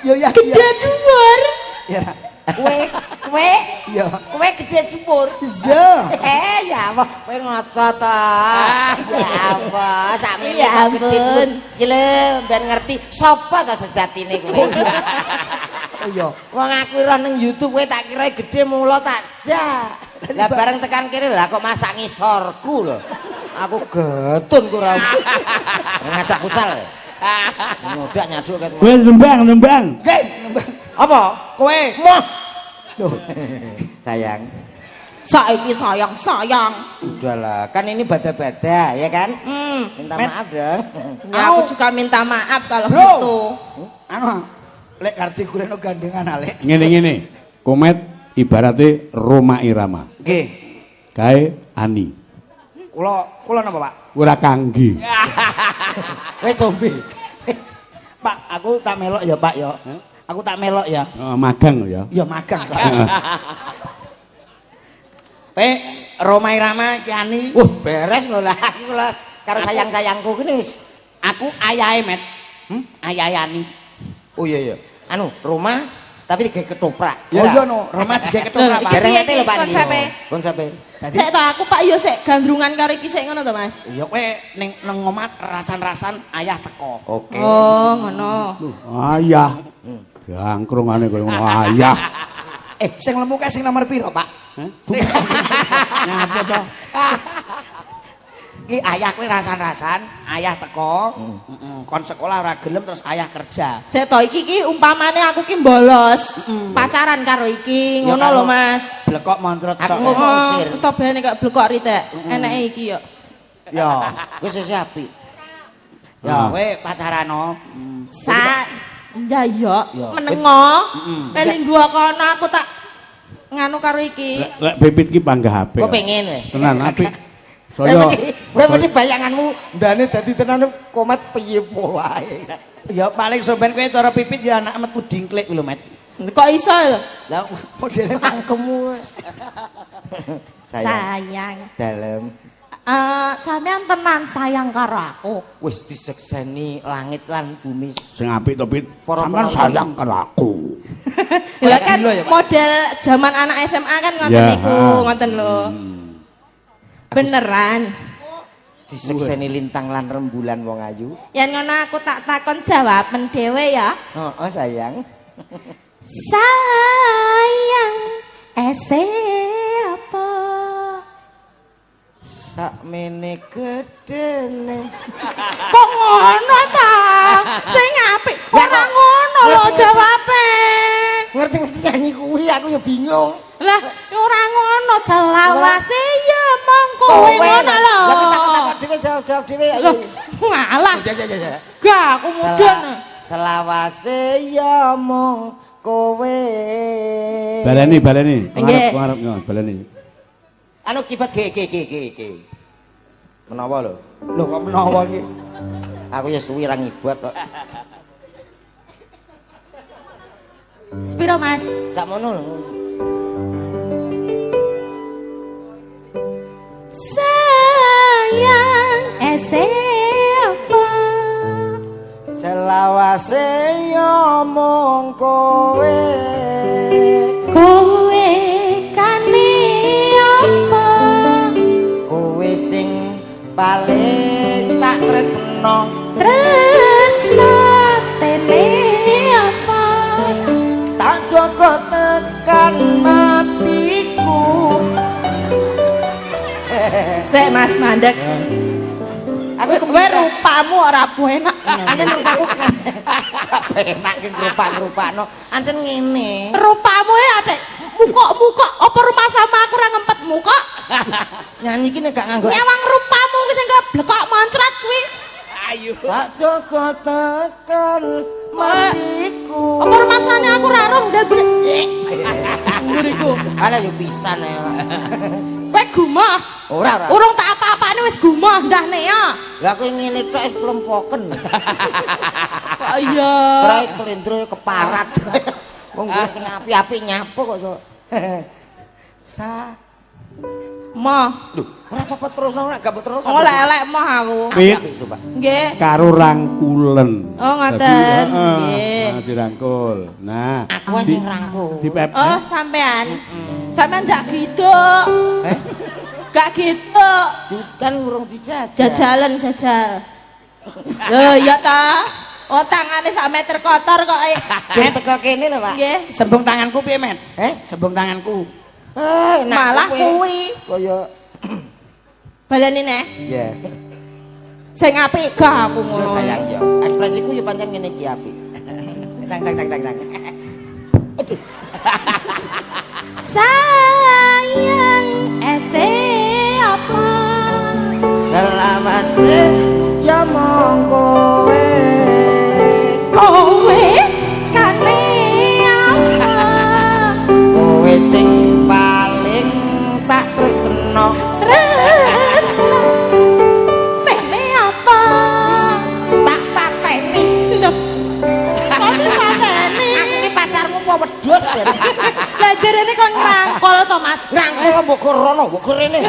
Yo ya. Gede dhuwur. Iya ra? Kowe, kowe, Iya. kowe gede dhuwur. Iya. Eh, ya Allah, kowe ngoco to. Ya Allah, sakmene Ya kok gede dhuwur. ampun. Iki lho, ben ngerti sapa ta sejatine kowe. Oh iya. Wong aku ora nang YouTube kowe tak kira gede mula tak jak. Lah bareng tekan kene lah kok masak ngisorku lho. Aku getun ku ora. Ngajak futsal. Nyodak nyaduk ket. Wis nembang, nembang. Nggih. Apa? Kowe. Moh. Loh. Sayang. Saiki sayang, sayang. Udahlah, kan ini bada-bada ya kan? Hmm. Minta Met. maaf dong. Ya, aku juga minta maaf kalau Bro. gitu. Anu, lek karti kuleno gandengan alek. Ngene-ngene. Komet ibarate Rhoma Irama. Nggih. Kae Ani. Kula kula napa, Pak? Ora kangge. Kowe combe. Pak, aku tak melok ya, Pak ya. Aku tak melok ya. Oh, magang ya. Ya magang soalnya. Eh, Rhoma Irama ki Ani. Wah, beres lho lah aku lah karo sayang-sayangku kene wis. Aku ayahe, Met. Hmm? Ayahe Ani. Oh iya iya. Anu, Rhoma tapi digawe ketoprak. Oh iya no, Rhoma digawe ketoprak, Lho, Pak. iki Dereng piye ngerti lho Pak. Konsepe? Konsepe. Dadi Sik to aku Pak yo sik gandrungan karo iki sik ngono to, Mas. ya kowe ning nang omah rasan-rasan ayah teko. Oke. Oh, ngono. Ayah. Jangkrungane koyo ngono ayah. Eh, sing lemu kae sing nomor piro, Pak? Hah? Nyapa to? Ki ayah kowe rasan-rasan, ayah teko, heeh, kon sekolah ora gelem terus ayah kerja. Sik to iki ki umpamane aku ki bolos pacaran karo iki, Ya, ngono karo lho, Mas. Blekok moncrot Aku tok. ngomong. Oh, Usir. wis to bene kok blekok ritek. Eneke iki yo. Ya. Wis wis apik. Ya, kowe pacarano. Sa ya yo Ya. menengo. Meli gua kono aku tak nganu karo iki. Lek lek Pipit ki panggah apik. Kok pengen kowe? Tenan apik. Saya Kowe mesti bayanganmu ndane dadi tenan komet piye polahe. Ya paling sampean kowe cara Pipit ya anak metu dingklik lho, Met. Kok iso lho? Lah modele Cangkemmu. Sayang. Sayang. Dalem. Eh, sampean tenan sayang karo aku. Wis disekseni langit lan bumi. sing apik to Pit. Para Sampeyan penonton. sayang karo aku. Lah kan gila ya, Pak? model zaman anak SMA kan ngoten Ya, niku, ha. ngoten lho. Beneran. Disekseni lintang lan rembulan wong ayu. Yen ngono aku tak takon jawaben dhewe ya. Heeh, sayang. Sayang ese apa? Sakmene gedene. Kok ngono ta? Sing apik ora ngono lho jawabe. Ngerti-ngerti nyanyi kuwi aku ya bingung. Lah ora ngono selawase ya mong kowe ngono lho. Lah takon-takon dhewe jawab-jawab dhewe ayo. Loh, ngalah. Ya ya ya ya. Gak aku mudun. Selawase ya mung kowe. Baleni, baleni. Nggih. Ngarep, ngarep, ngarep, baleni. Anu kibat G G G G G. Menawa lho. Lho kok menawa iki? Aku ya suwi ra ngibat kok. Sepiro Mas? Sakmono lho. Sayang ese apa? Selawase ya mung kowe. Kowe kane apa? Kowe sing paling tak tresno. Tresno tene apa? Tak jaga tekan matiku. Sik Mas mandek. Aku Kowe rupamu ora enak. Ancen rupaku penak ki ngrupak-ngrupakno. Ancen ngene. Rupamu e adek mukok-mukok apa rumah sama aku ora ngempet mukok. Nyanyi ki nek gak nganggo Nyawang rupamu ki sing keblekok moncrat kuwi. Ayo. Tak jaga tekan matiku. Apa rumasane aku ora roh ndal blek. Nguriku. Alah yo pisan ae. Kowe gumoh. Ora ora. Urung tak apa-apane wis gumoh ndahne ya. Lah kowe ngene tok wis plempoken. Kok iya. Ora slendro keparat. Wong gue sing apik-apik nyapo kok so. Sa Moh. Lho, ora apa-apa terus nek gak mbok terus. Oh, elek moh aku. Pit Sumpah. Nggih. karo rangkulen. Oh, ngoten. Dadi, heeh, Nggih. nah, dirangkul. Nah, Aku sing ngrangkul. Dipep. Oh, sampean. Sampean ndak gitu. Eh? Gak gitu. Kan urung dijajal. Jajalan jajal. Lho, iya ta. Oh, tangane sak meter kotor kok. Eh. Ben teko kene lho, Pak. Nggih. Sembung tanganku piye, Met? Eh? Sembung tanganku. Eh, enak Malah kowe. kuwi. Kaya Baleni neh. iya. Sing apik gak aku Yo ngono. sayang yo. Ekspresiku yo pancen ngene iki apik. Tang tang tang tang tang. Aduh. Sayang ese apa? Selawase ya mong kowe. Kowe kane apa? Kowe sing paling tak tresno. Tresno. Tene apa? Tak pateni. Lho. Kok pateni? Aku ki pacarmu apa wedhus ya? Lah jarene kon ngrangkul to, Mas. Ngrangkul mbok rono, mbok rene.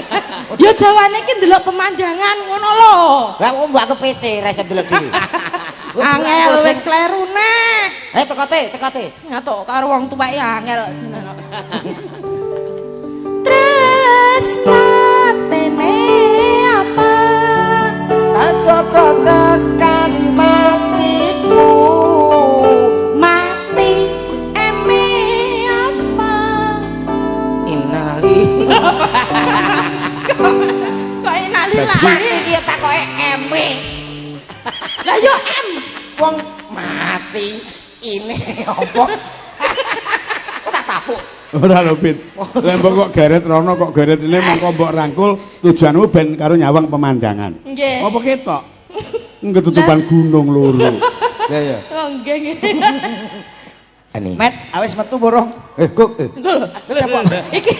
Ya jawane iki ndelok pemandangan ngono lho. Lah kok mbok aku PC ra iso ndelok dhewe. Angel wis kleru nek. Eh tekote, tekote. Ngatuk karo wong tuwek ya angel jeneng. Tresna tene apa? Tak joko tekan matiku. Mati eme apa? Innali. Kok enak lillahi. Mati iki ya takoke eme. Lah yo em. Wong mati ini apa? Kok tak tapuk. Ora lho, Pit. Lah mbok kok geret rono kok geret ini mongko mbok rangkul tujuanmu ben karo nyawang pemandangan. Nggih. Apa ketok? Ketutupan gunung loro. Lah ya. Oh nggih nggih. Ani. Met, awis metu borong. Eh, kok eh. Lho, iki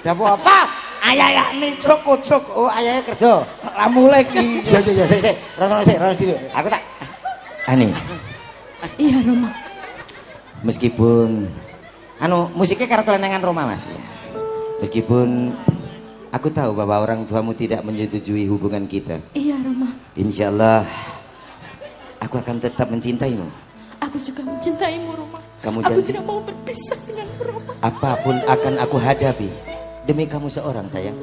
Dapur apa? Ayah-ayah nicruk kucuk. Oh, ayahnya kerja. Lah mulai iki. Iya, iya, iya, sik, sik. Rono sik, rono dulu. Aku tak Ani, iya Roma. meskipun anu musiknya karo kelenengan Roma, Mas. Meskipun aku tahu bahwa orang tuamu tidak menyetujui hubungan kita. Iya Roma. Insyaallah aku akan tetap mencintaimu. Aku juga mencintaimu Roma. Kamu Aku janji? tidak mau berpisah denganmu Roma. Apapun akan aku hadapi demi kamu seorang, sayang.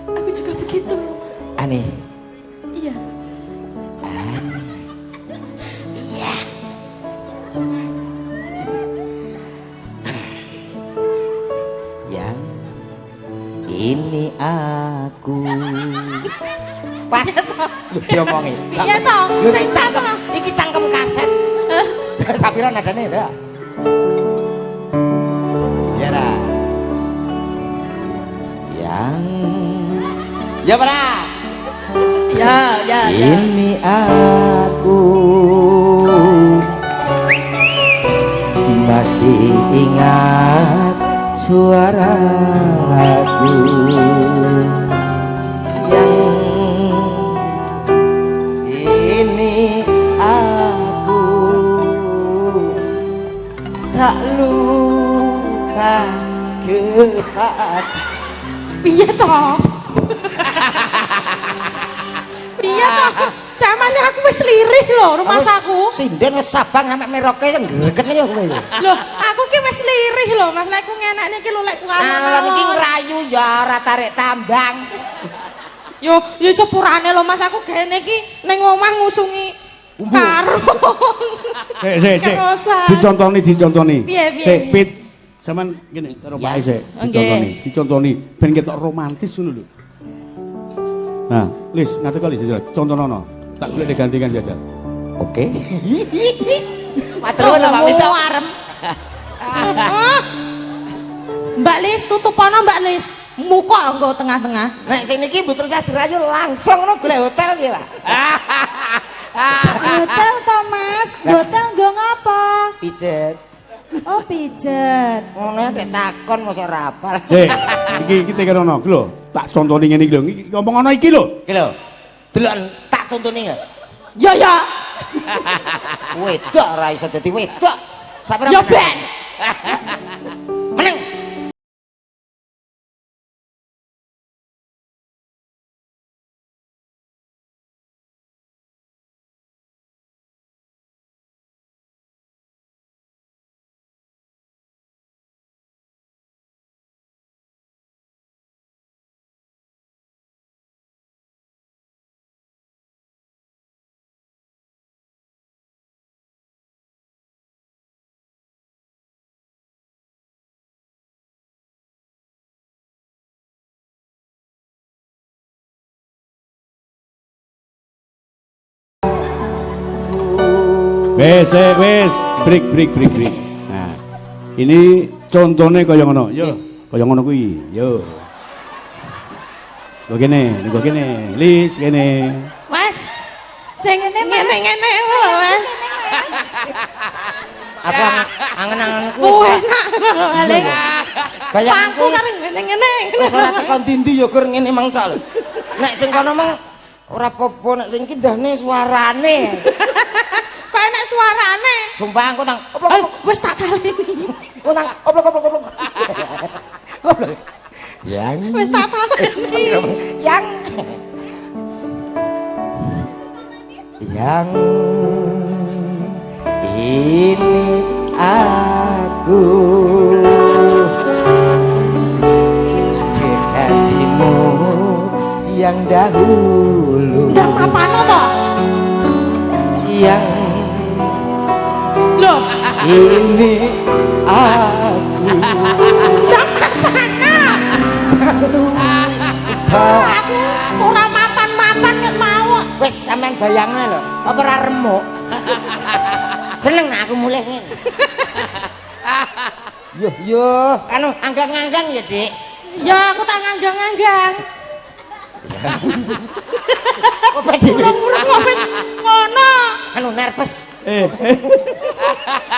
Aku juga begitu Roma. Ani, Iya. yang ini aku. Pas lho diomongi. Iya toh, Lho, sing iki cangkem, cangkem. iki cangkem kaset. Sapira nadane ya. Ya ra. Yang Ya ora. Ya, ya, ya. Ini aku masih ingat suaraku yang ini aku tak lupa kepada Piye toh? Piye toh? Samane aku wis lirih lho rumahku. Sinden wis Sabang sampe Merauke yang greget ya kowe. Lho, aku ki wis lirih lho, Mas. Nek ku ngenakne iki lho lek ku Alon iki ngrayu ya ora tarik tambang. Yo, yo sepurane lho Mas, aku gene iki ning omah ngusungi karung. Sik, sik, sik. Kerosan. Dicontoni, dicontoni. Piye, piye, Sik, piye? Pit. Sampeyan ngene karo Ya. Pak sik, Nggih. dicontoni, dicontoni ben ketok romantis ngono lho. Nah, Lis, ngadeg kali jajal, contonono. Tak golek digantikan jajal. Oke. Matur nuwun Pak Wito. Arem. Mbak Lis tutupono Mbak Lis. Muka engko tengah-tengah. Nek sing niki mboten usah dirayu langsung ngono golek hotel piye, Pak? Hotel to Mas, hotel nggo ngapa? Pijet. Oh pijet. Ngono nek takon mosok ora apal. Sik, iki iki tekerono iki lho. Tak contoni ngene iki lho. Iki ngomong ana iki lho. Iki lho. Delok tak contoni lho. Ya ya. Wedok ora iso dadi wedok. Sapira Ya ben. Meneng. Wes, wes, break break break break. Nah, ini contohnya kaya ngono. Yo, kaya ngono kuwi. Yo. Go kene, go kene. Lis kene. Mas. Sing ngene-ngene lho, Mas. Aku angen-angenku wis Enak. Paling bayanganku pangku karo ngene-ngene. wis ora tekan dindi ya gur ngene mang tok lho. Nek sing kono mong ora apa-apa, nek sing iki ndahne suarane. Kok enak suarane? Sumpah aku tang oplok Eh, wis tak taleni. aku tang oplok oplok oplok. Oplok. Yang Wis tak taleni. yang yang ini aku kekasihmu yang dahulu Ndang apano to? yang Loh, ini aku ndang apano? Aku ora mapan-mapan nek mau. Wis sampean bayangne lho, apa ora remuk? Seneng nek aku mulih ngene. Yo yo, anu anggang-anggang ya, Dik. Ya aku tak nganggang-nganggang. Apa dhewe? Urung-urung kok wis ngono. Anu nervous. Eh,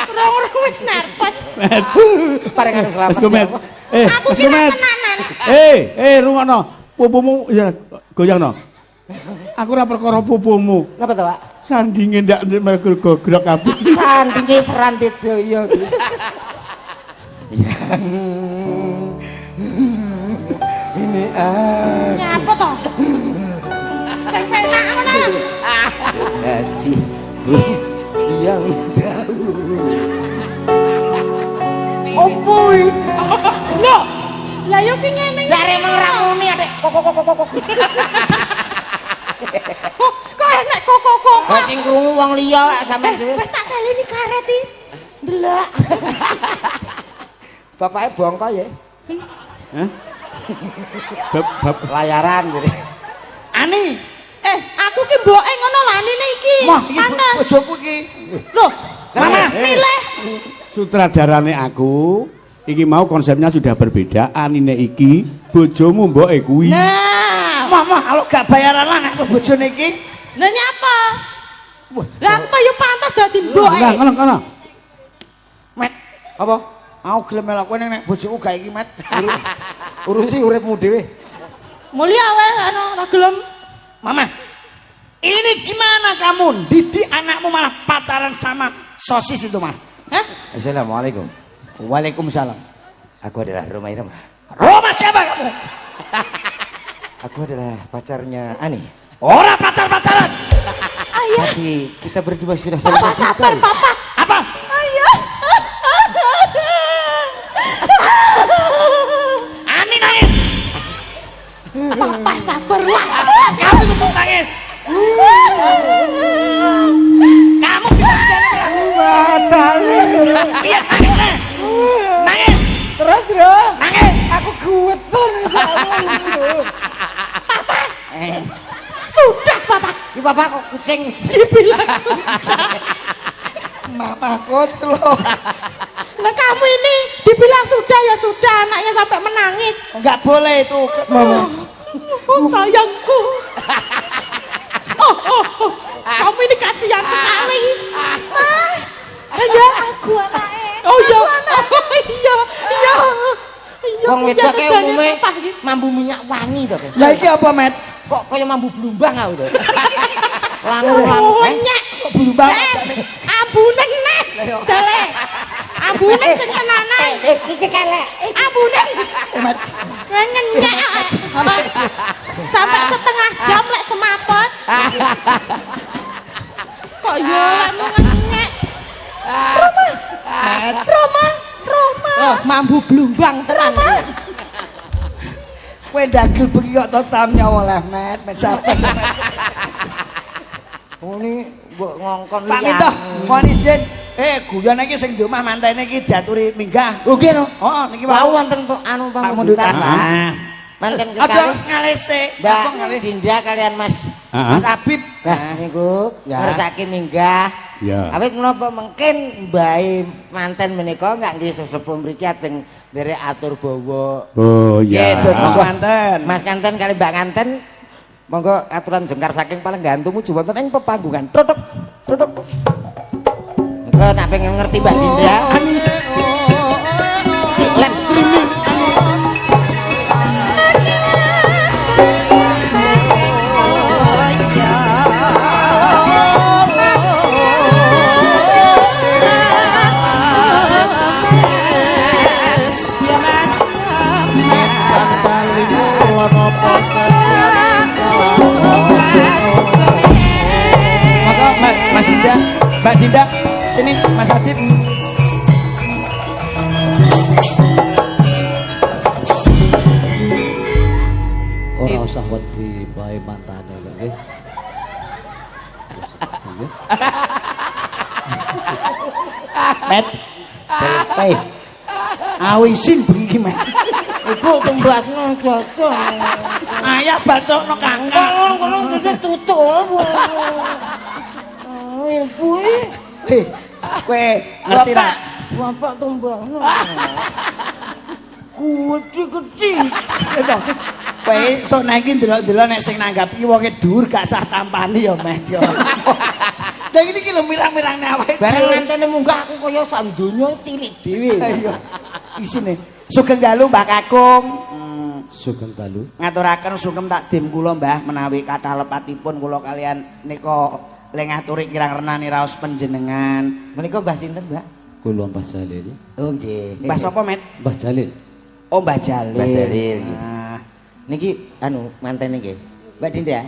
Urung-urung wis nervous. Met. Pareng anu selamat. Mas Komet. Eh, Aku Mas ki ra Komet. tenanan. Eh, eh rungokno. Pupumu ya goyangno. Aku ora perkara pupumu. Napa to, Pak? Sandinge ndak mergo gogrok kabeh. Sandinge serantit iya iki. Yang ini aku Nyapa to? Sing penak ngono lho. kasihku yang dahulu. Opo iki? Loh, lah yo ki ngene. Jare meng ra muni adek kok kok kok kok. Kok enek kok-kok. Kok sing krungu wong liya lak sampean dhewe. Wis tak taleni karet iki. Ndelok. Bapake bongko ya. Hah? Bab bab Layaran gitu. Ani, Eh, aku ki mboke ngono lho anine iki. mah iki Pantes. bojoku iki. Loh, Mama, milih. Sutradarane aku iki mau konsepnya sudah berbeda. Anine iki bojomu mboke kuwi. Nah, Mah mah kalau gak bayaran lah nek bojone iki. lah nyapa? Lah aku yo pantes dadi mboke. Lah kono kono. Met, Apa? aku gelem melok kowe nek bojoku gak iki, Met. Urusi uripmu dhewe. Mulia wae anu ora gelem. Mama, ini gimana kamu? Didik anakmu malah pacaran sama sosis itu, Mah. Hah? Assalamualaikum. Waalaikumsalam. Aku adalah Roma Irama. Roma siapa kamu? Aku adalah pacarnya Ani. Ora pacar-pacaran. Ayah, Tapi kita berdua sudah saling Papa sabar, mencintai. Papa. Apa? ayah. Ani nangis. Papa sabarlah. Kamu itu nangis. Kamu bisa Biar nangis. Nek. Nangis. Terus, Bro. Nangis. Aku guwetan. Sudah, Papa. Iki papa kok kucing. Dibilang sudah. Mama koclok. Nah kamu ini dibilang sudah ya sudah, anaknya sampai menangis. Enggak boleh itu. Mama. Oh, sayangku. Oh, oh, oh. Kamu ini kasihan sekali. Iya. Aku anake. Oh iya. Oh iya. Iya. Iya. Wong iya, wedok kae kerjanya umume apa iki? mambu minyak wangi to, Ke. Lah iki apa, Met? Kok kaya mambu blumbang aku to. Langu-langu. Oh, eh? nyek. Kok blumbang? Eh, ambune neh. Dale. Ambune sing tenanan. Eh, iki kelek. Ambune. Eh, Met. Kowe ngenyek kok. Apa? Sampai setengah jam lek semaput. Kok yo lekmu ngenyek. Roma, Roma. Oh, mambu blumbang tenan. Kowe ndagel bengi kok totam nyawa lah, Met. Met sabar. Oh, ini mbok ngongkon Pak Minto, mohon izin. Eh, guyon iki sing di omah mantene iki diaturi minggah. Oh, nggih no. Oh, niki Wau wonten anu Pak pamundutan, Mundutan. Pak. Ah. Manten Aja kekalih ngalih sik. Mbak Apa ngalih? Dinda kalian Mas. Heeh. Mas Habib. Lah niku Ya. ngersake minggah. Ya. Awit menapa mungkin mbahe manten menika nggih sesepuh mriki ajeng nderek atur bawa. Oh Nggih, ya. dados wonten. Mas Kanten kali Mbak Kanten monggo aturan jengkar saking palenggahan tumuju wonten ing pepanggungan. Tutuk tutuk. Engko tak pengen ngerti Mbak Dinda. Di live streaming. Ya Mas. Monggo Mas, Mas Dinda, Mbak Dinda, sini Mas Adib. Ora usah wedi bae mantane kok nggih. Nggih. Met. Teh. Awisin bengi iki, Met. Ibu tumbasno jajan. Ayah bacokno kakak. Ngono kono terus tutuk. Oh, ibu iki. Eh, kowe ngerti ra? Bapak tumbasno. Gede-gede. Kowe sok nek iki ndelok-ndelok nek sing nanggap iki wonge dhuwur gak sah tampani ya, Met ya. Lah ini iki lho mirang-mirangne awake. Bareng dhewe. ngantene munggah aku kaya sak donya cilik dhewe. Iya. Isine. Sugeng dalu Mbah Kakung. Sugeng dalu. Ngaturaken sungkem takdim kula Mbah menawi kathah lepatipun kula kalian nika le ngaturi kirang renani raos panjenengan. Menika Mbah sinten, Mbak? Kula Mbah Jalil. Oh nggih. Mbah sapa, Met? Mbah Jalil. Oh, Mbah Jalil. Mbah Jalil, nggih. Ah. Niki anu mantene nggih. Mbak Dinda.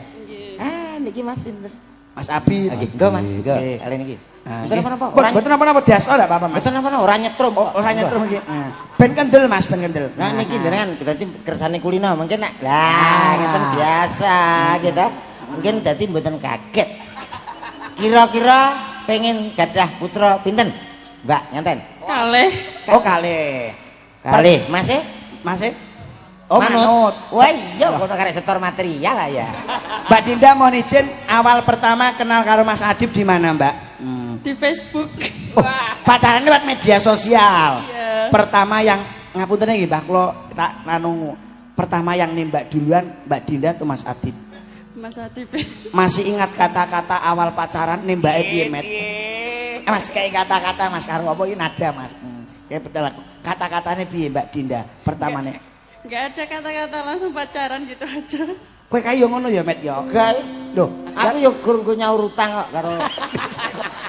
Ah, niki Mas sinten? Mas Abi. Nggih, nggo Mas, nggo. Nggih. Kali niki. Ah, Mboten nggih. napa-napa. Ora Mboten napa-napa diasto ndak apa-apa, Mas. mboten napa-napa, ora nyetrum kok. Ora nyetrum nggih. Ah. Ben kendel, Mas, ben kendel. Nah niki jenengan dadi kersane kulino mungkin nek lah ngeten biasa gitu. Mungkin dadi mboten kaget. Kira-kira pengen gadah putra pinten? Mbak nganten. Kalih. Oh, kalih. Kalih, Mas e? Mas e? Oh, manut. Wah iya kono karek setor material lah ya. Mbak Dinda mohon izin awal pertama kenal karo Mas Adib di mana, Mbak? Di Facebook. Oh, pacaran lewat media sosial. Iya. Pertama yang ngapunten nggih Mbah kula tak nanu. Pertama yang nembak duluan Mbak Dinda atau Mas Adib? Mas Adib. Masih ingat kata-kata awal pacaran nembake piye, Met? Mas kayak kata-kata Mas karo apa iki nada, Mas. Kayak betul aku. Kata-katanya piye Mbak Dinda pertamane? Enggak ada kata-kata, langsung pacaran gitu aja. Kowe kae yo ngono ya, Met ya. Enggak. Loh, Aku yo gur nggo nyaur utang kok karo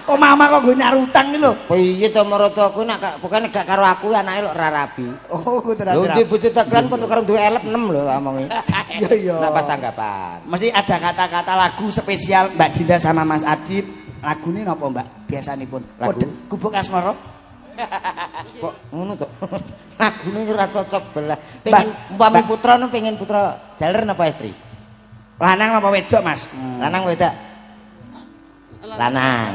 kok mama kok nggo nyaur utang iki lho. piye to maratuaku nek gak bukan gak karo aku anake lho ora rabi. Oh, ku Lho ndi bojo dagelan padha karo duwe elep 6 lho tak omongi. Iya, iya. Nek pas tanggapan. Mesti ada kata-kata lagu spesial Mbak Dinda sama Mas Adib. Lagune napa, Mbak? Biasanipun. Lagu? Kode Gubuk Asmara. Kok ngono to? Lagune ora cocok belah. Pengen umpami Mbak. putra nu pengen putra jaler napa estri? Lanang napa wedok, Mas? Lanang wedok? Lanang.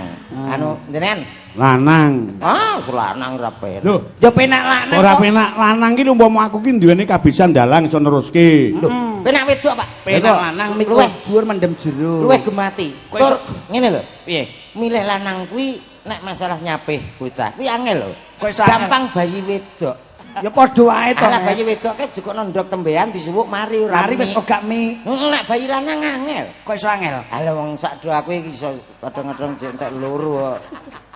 Anu jenengan? Lanang. Ah, lanang ora penak. Lho, Ya penak lanang. ora kok. penak lanang ki umpama aku ki duweni kabisan dalang iso neruske. Lho, penak wedok, Pak. Penak lanang mikul Luweh. dhuwur mendem jero. Luweh gemati. Kok Tur iso- ngene lho. Piye? Milih lanang kuwi nek masalah nyapih bocah kuwi angel lho. Kok iso angel? Gampang bayi wedok. Ya padha wae to. Alah Met. bayi wedok ke jukuk ndok tembean disuwuk mari ora. Mari wis ogak mi. Heeh, nek bayi lanang angel. Kok iso angel? Alah wong sak do aku iki iso kadang-kadang jek entek loro kok.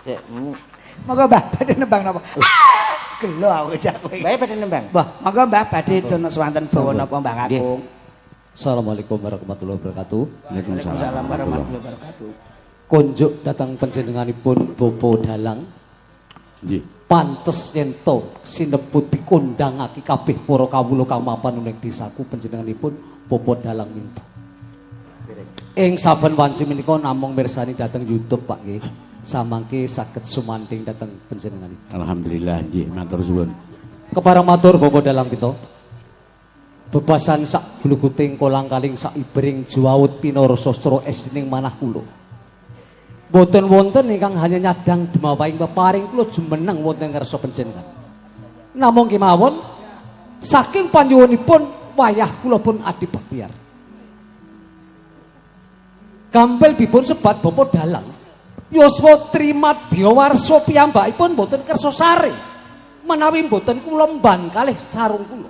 Jek Monggo Mbah badhe nembang napa? Gelo aku jak kowe. Bae badhe nembang. Mbah, monggo Mbah badhe dono swanten bawa napa Mbah Kakung. Assalamualaikum warahmatullahi wabarakatuh. Waalaikumsalam warahmatullahi wabarakatuh. Kunjuk datang panjenenganipun Bapak Dalang. Nggih. Pantes yen to sinebut dikondangake kabeh para kawula kang mapan ing desaku panjenenganipun Bapak Dalang Minto. Ing saben wanci menika namung mirsani dhateng YouTube Pak nggih. Samangke saged sumandhing dhateng panjenenganipun. Alhamdulillah nggih matur suwun. Kepareng matur Bapak Dalang kita. Bebasan sak gluguting kolang-kaling sak ibering juwaut pinara sastra esning manah kula. Mboten wonten ingkang hanya nyadang demawahing peparing kula jumeneng wonten ngarsa panjenengan. Namung kemawon saking panyuwunipun wayah kula pun Adi Baktiar. Gampil dipun sebat Bapak Dalang. Yuswa Trimadya warsa piyambakipun mboten kersa sare. Menawi mboten kula mban kalih sarung kula.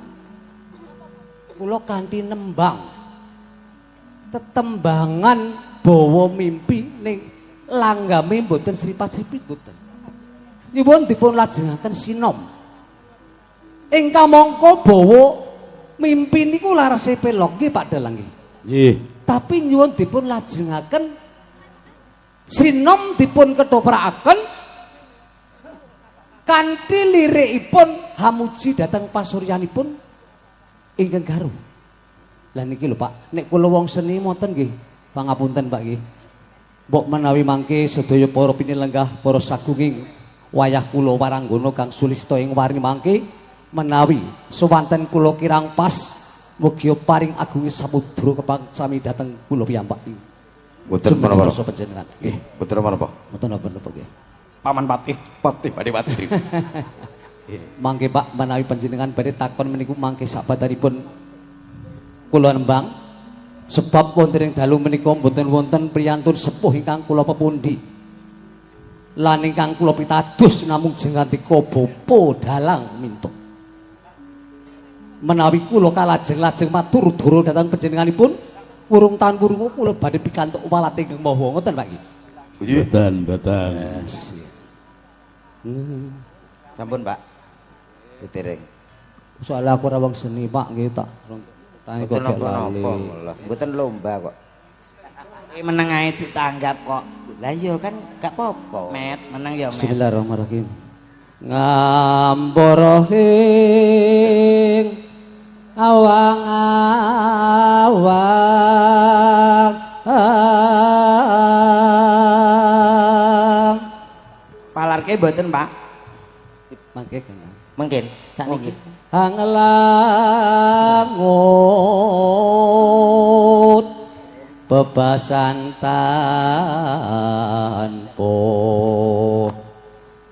Kula kanthi nembang. Tetembangan bawa mimpi ning langgame mboten sripat-sripit mboten. Nyuwun dipun lajengaken sinom. Ing kamangka bawa mimpi niku larase pelog nggih Pak Dalang nggih. Nggih. Tapi nyuwun dipun lajengaken sinom dipun kethoprakaken kanthi lirikipun hamuji dhateng pasuryanipun ingkang garu. Lah niki lho Pak, nek kula wong seni monten nggih, pangapunten Pak nggih. Mbok menawi mangke sedaya para pinilenggah, para sagunging wayah kula waranggana kang sulista ing waring mangke menawi sowanten kula kirang pas mugi paring agungi samudra kepangsami dhateng kula piyambak. Mboten menapa. Panjenengan. Nggih, mboten menapa. Mboten napa-napa nggih. Paman Patih. Patih, Patih, Patih. Mangke Pak menawi panjenengan badhe takon meniku mangke sabadanipun kula nembang sebab wonten ing dalu menika mboten wonten priyantun sepuh ingkang kula pepundi. Lan ingkang kula pitados namung jengandika Bapa Dalang Minto. Menawi kula kalajeng-lajeng matur dura dhateng panjenenganipun wurung tan wurung kula badhe pikantuk welat ingkang maha ngoten Pak nggih. Mboten, mboten. Sampun Pak. Dereng. Soale aku ora wong seni Pak nggih tak tani kok Mboten napa-napa malah. Mboten lomba kok. Iki meneng ae ditanggap kok. Lah iya kan gak apa-apa. Met, meneng ya, Met. Bismillahirrahmanirrahim. Ngambara ing awang-awang. Palarke mboten, Pak? Mangke kan. Mungkin sakniki. Hang langut bebasan tanpa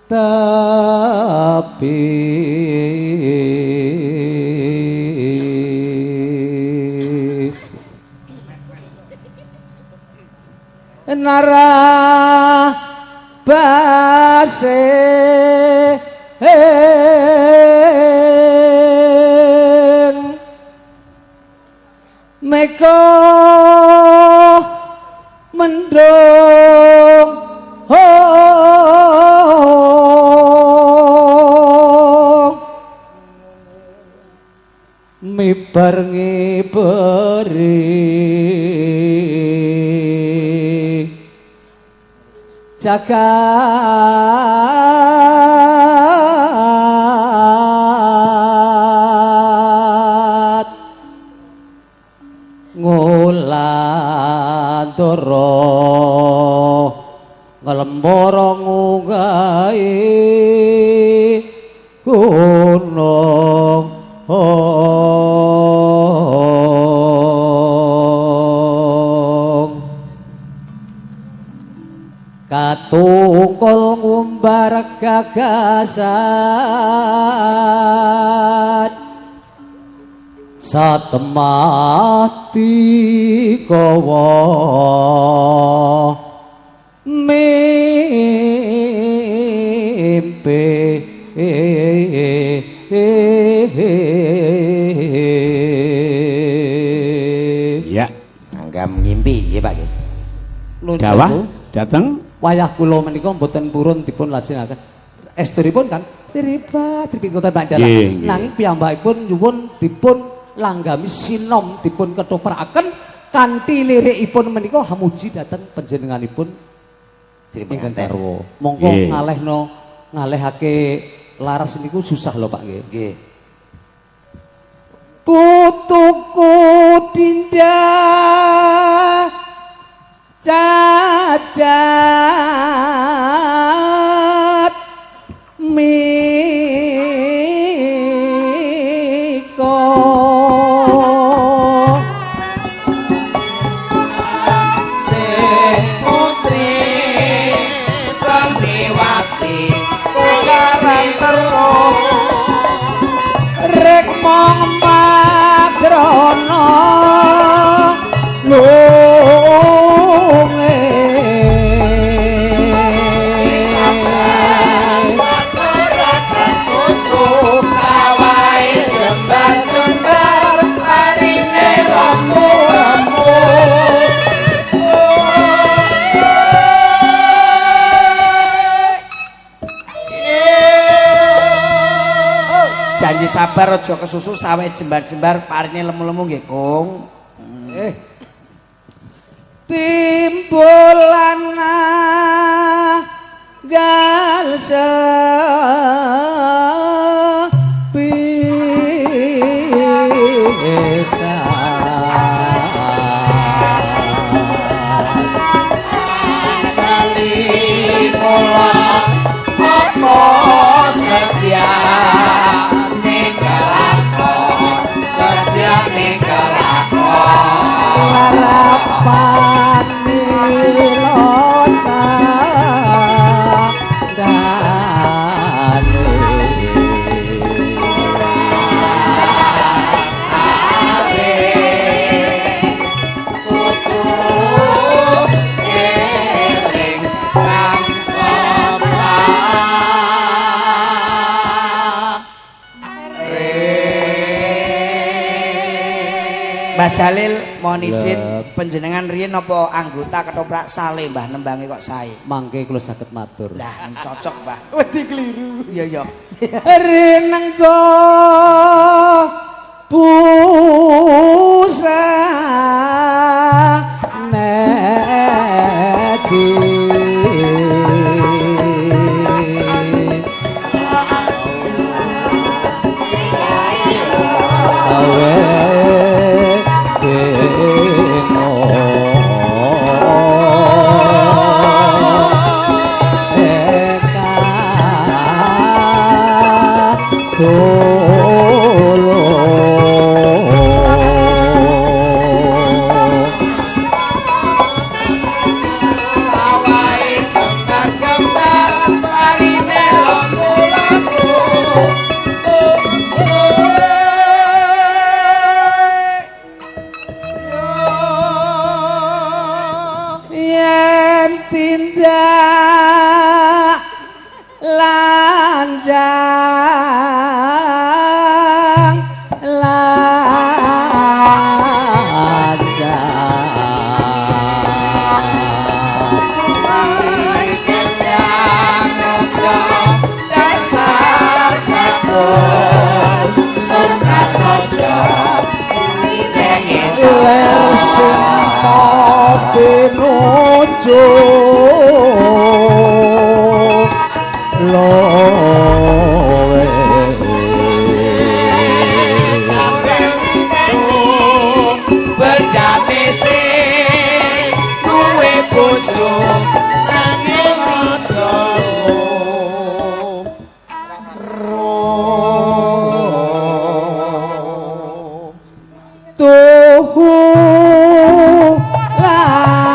tepi. Narah base meko mendung mibar ngiberi jagat ngulandara nglembara ngunggahi gunung. Katungkul ngumbar gagasan satemati kawa mimpi. Ya, Anggam ngimpi nggih Pak nggih. Dawah dateng wayah kula menika mboten purun dipun lajengaken. Esturipun kan triba tripit ngoten Pak Dalang. Nanging piyambakipun nyuwun dipun langgami sinom dipun kethoprakaken kanthi lirikipun menika hamuji dhateng panjenenganipun Sri ingkang Penganten. garwa. Monggo ngalehno ngalehake laras niku susah lho Pak nggih. Nggih. Putuku Dinda cacat miko Sing putri Santriwati tukaran terus rekmong magrong Sabar aja kesusu sawe jembar-jembar parine lemu-lemu nggih, Kung. Timbulana gal sepisan Kali kula apa setia ning kelakon, setia ning kelakon. Larapan locandane. Eling kang Mbah Jalil mohon izin panjenengan riyin napa anggota ketoprak sale Mbah nembange kok sae. Mangke kula saged matur. Lah cocok Mbah. Wedi keliru. Iya iya. Rinenggo busane Sawahe jembar-jembar parine lemu-lemu. Yen tindak lanjang lanjang Dasar kados suka saja ler sing pinuju lowe. Bejane sing duwe bojo nanging aja. Tuhu lantas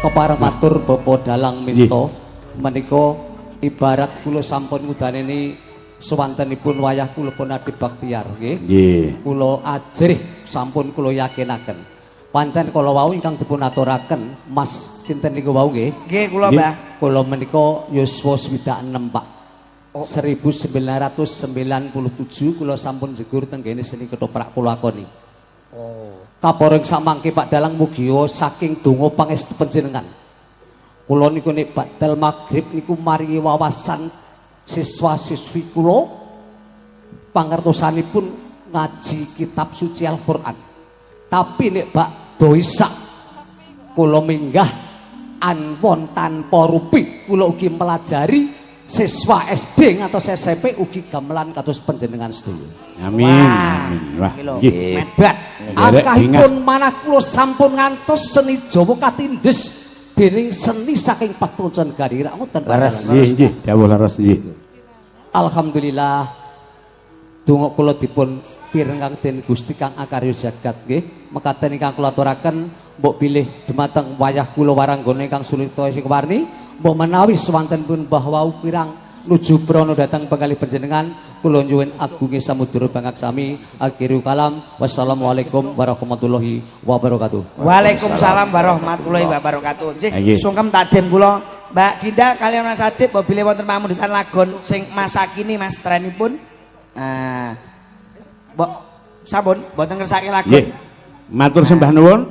Kepareng matur Bapak Dalang Minto menika ibarat kula sampun ngudaneni suwantenipun wayah kula pun Adi Baktiar nggih. Nggih. Kula ajrih sampun kula yakinaken. Pancen kala wau ingkang dipun aturaken Mas sinten niku wau nggih? Nggih kula Mbah. Kula menika yuswa 66 Pak. 1997 kula sampun jegur teng kene seni ketoprak kula lakoni. Oh. Kaporeng samangke Pak Dalang mugia saking donga pangestu panjenengan. Kula niku nek bakdal magrib niku maringi wawasan siswa-siswi kula pangertosanipun ngaji kitab suci Al-Qur'an. Tapi nek bakdo isak kula minggah anpon tanpa rupi kula ugi melajari siswa SD ngantos SMP ugi gamelan kados panjenengan sedaya. Amin. Amin. Wah, Iki lho, nggih. Mebat. Nderek Angkahipun manah kula sampun ngantos seni Jawa katindes dening seni saking Patuncan Garira ngoten. Leres. Nggih, nggih, dawuh leres nggih. Alhamdulillah donga kula dipun pirengake dening Gusti Kang Akarya Jagat nggih. Mekaten ingkang kula aturaken mbok bilih dumateng wayah kula waranggana ingkang sulita sing warni mbok menawi swantenipun Mbah wau kirang Nuju prana dhateng penggalih panjenengan kula nyuwun agunge samudra pangaksami. Akhirul kalam, wassalamualaikum warahmatullahi wabarakatuh. Waalaikumsalam warahmatullahi wabarakatuh. Nggih, Nggih. sungkem takdim kula Mbak Dinda kaliyan Mas Adib mbok bilih wonten pamundutan lagon sing masa kini, Mas, trenipun. Nah. Mbok sampun mboten ngersake lagon. Nggih. Matur sembah nuwun.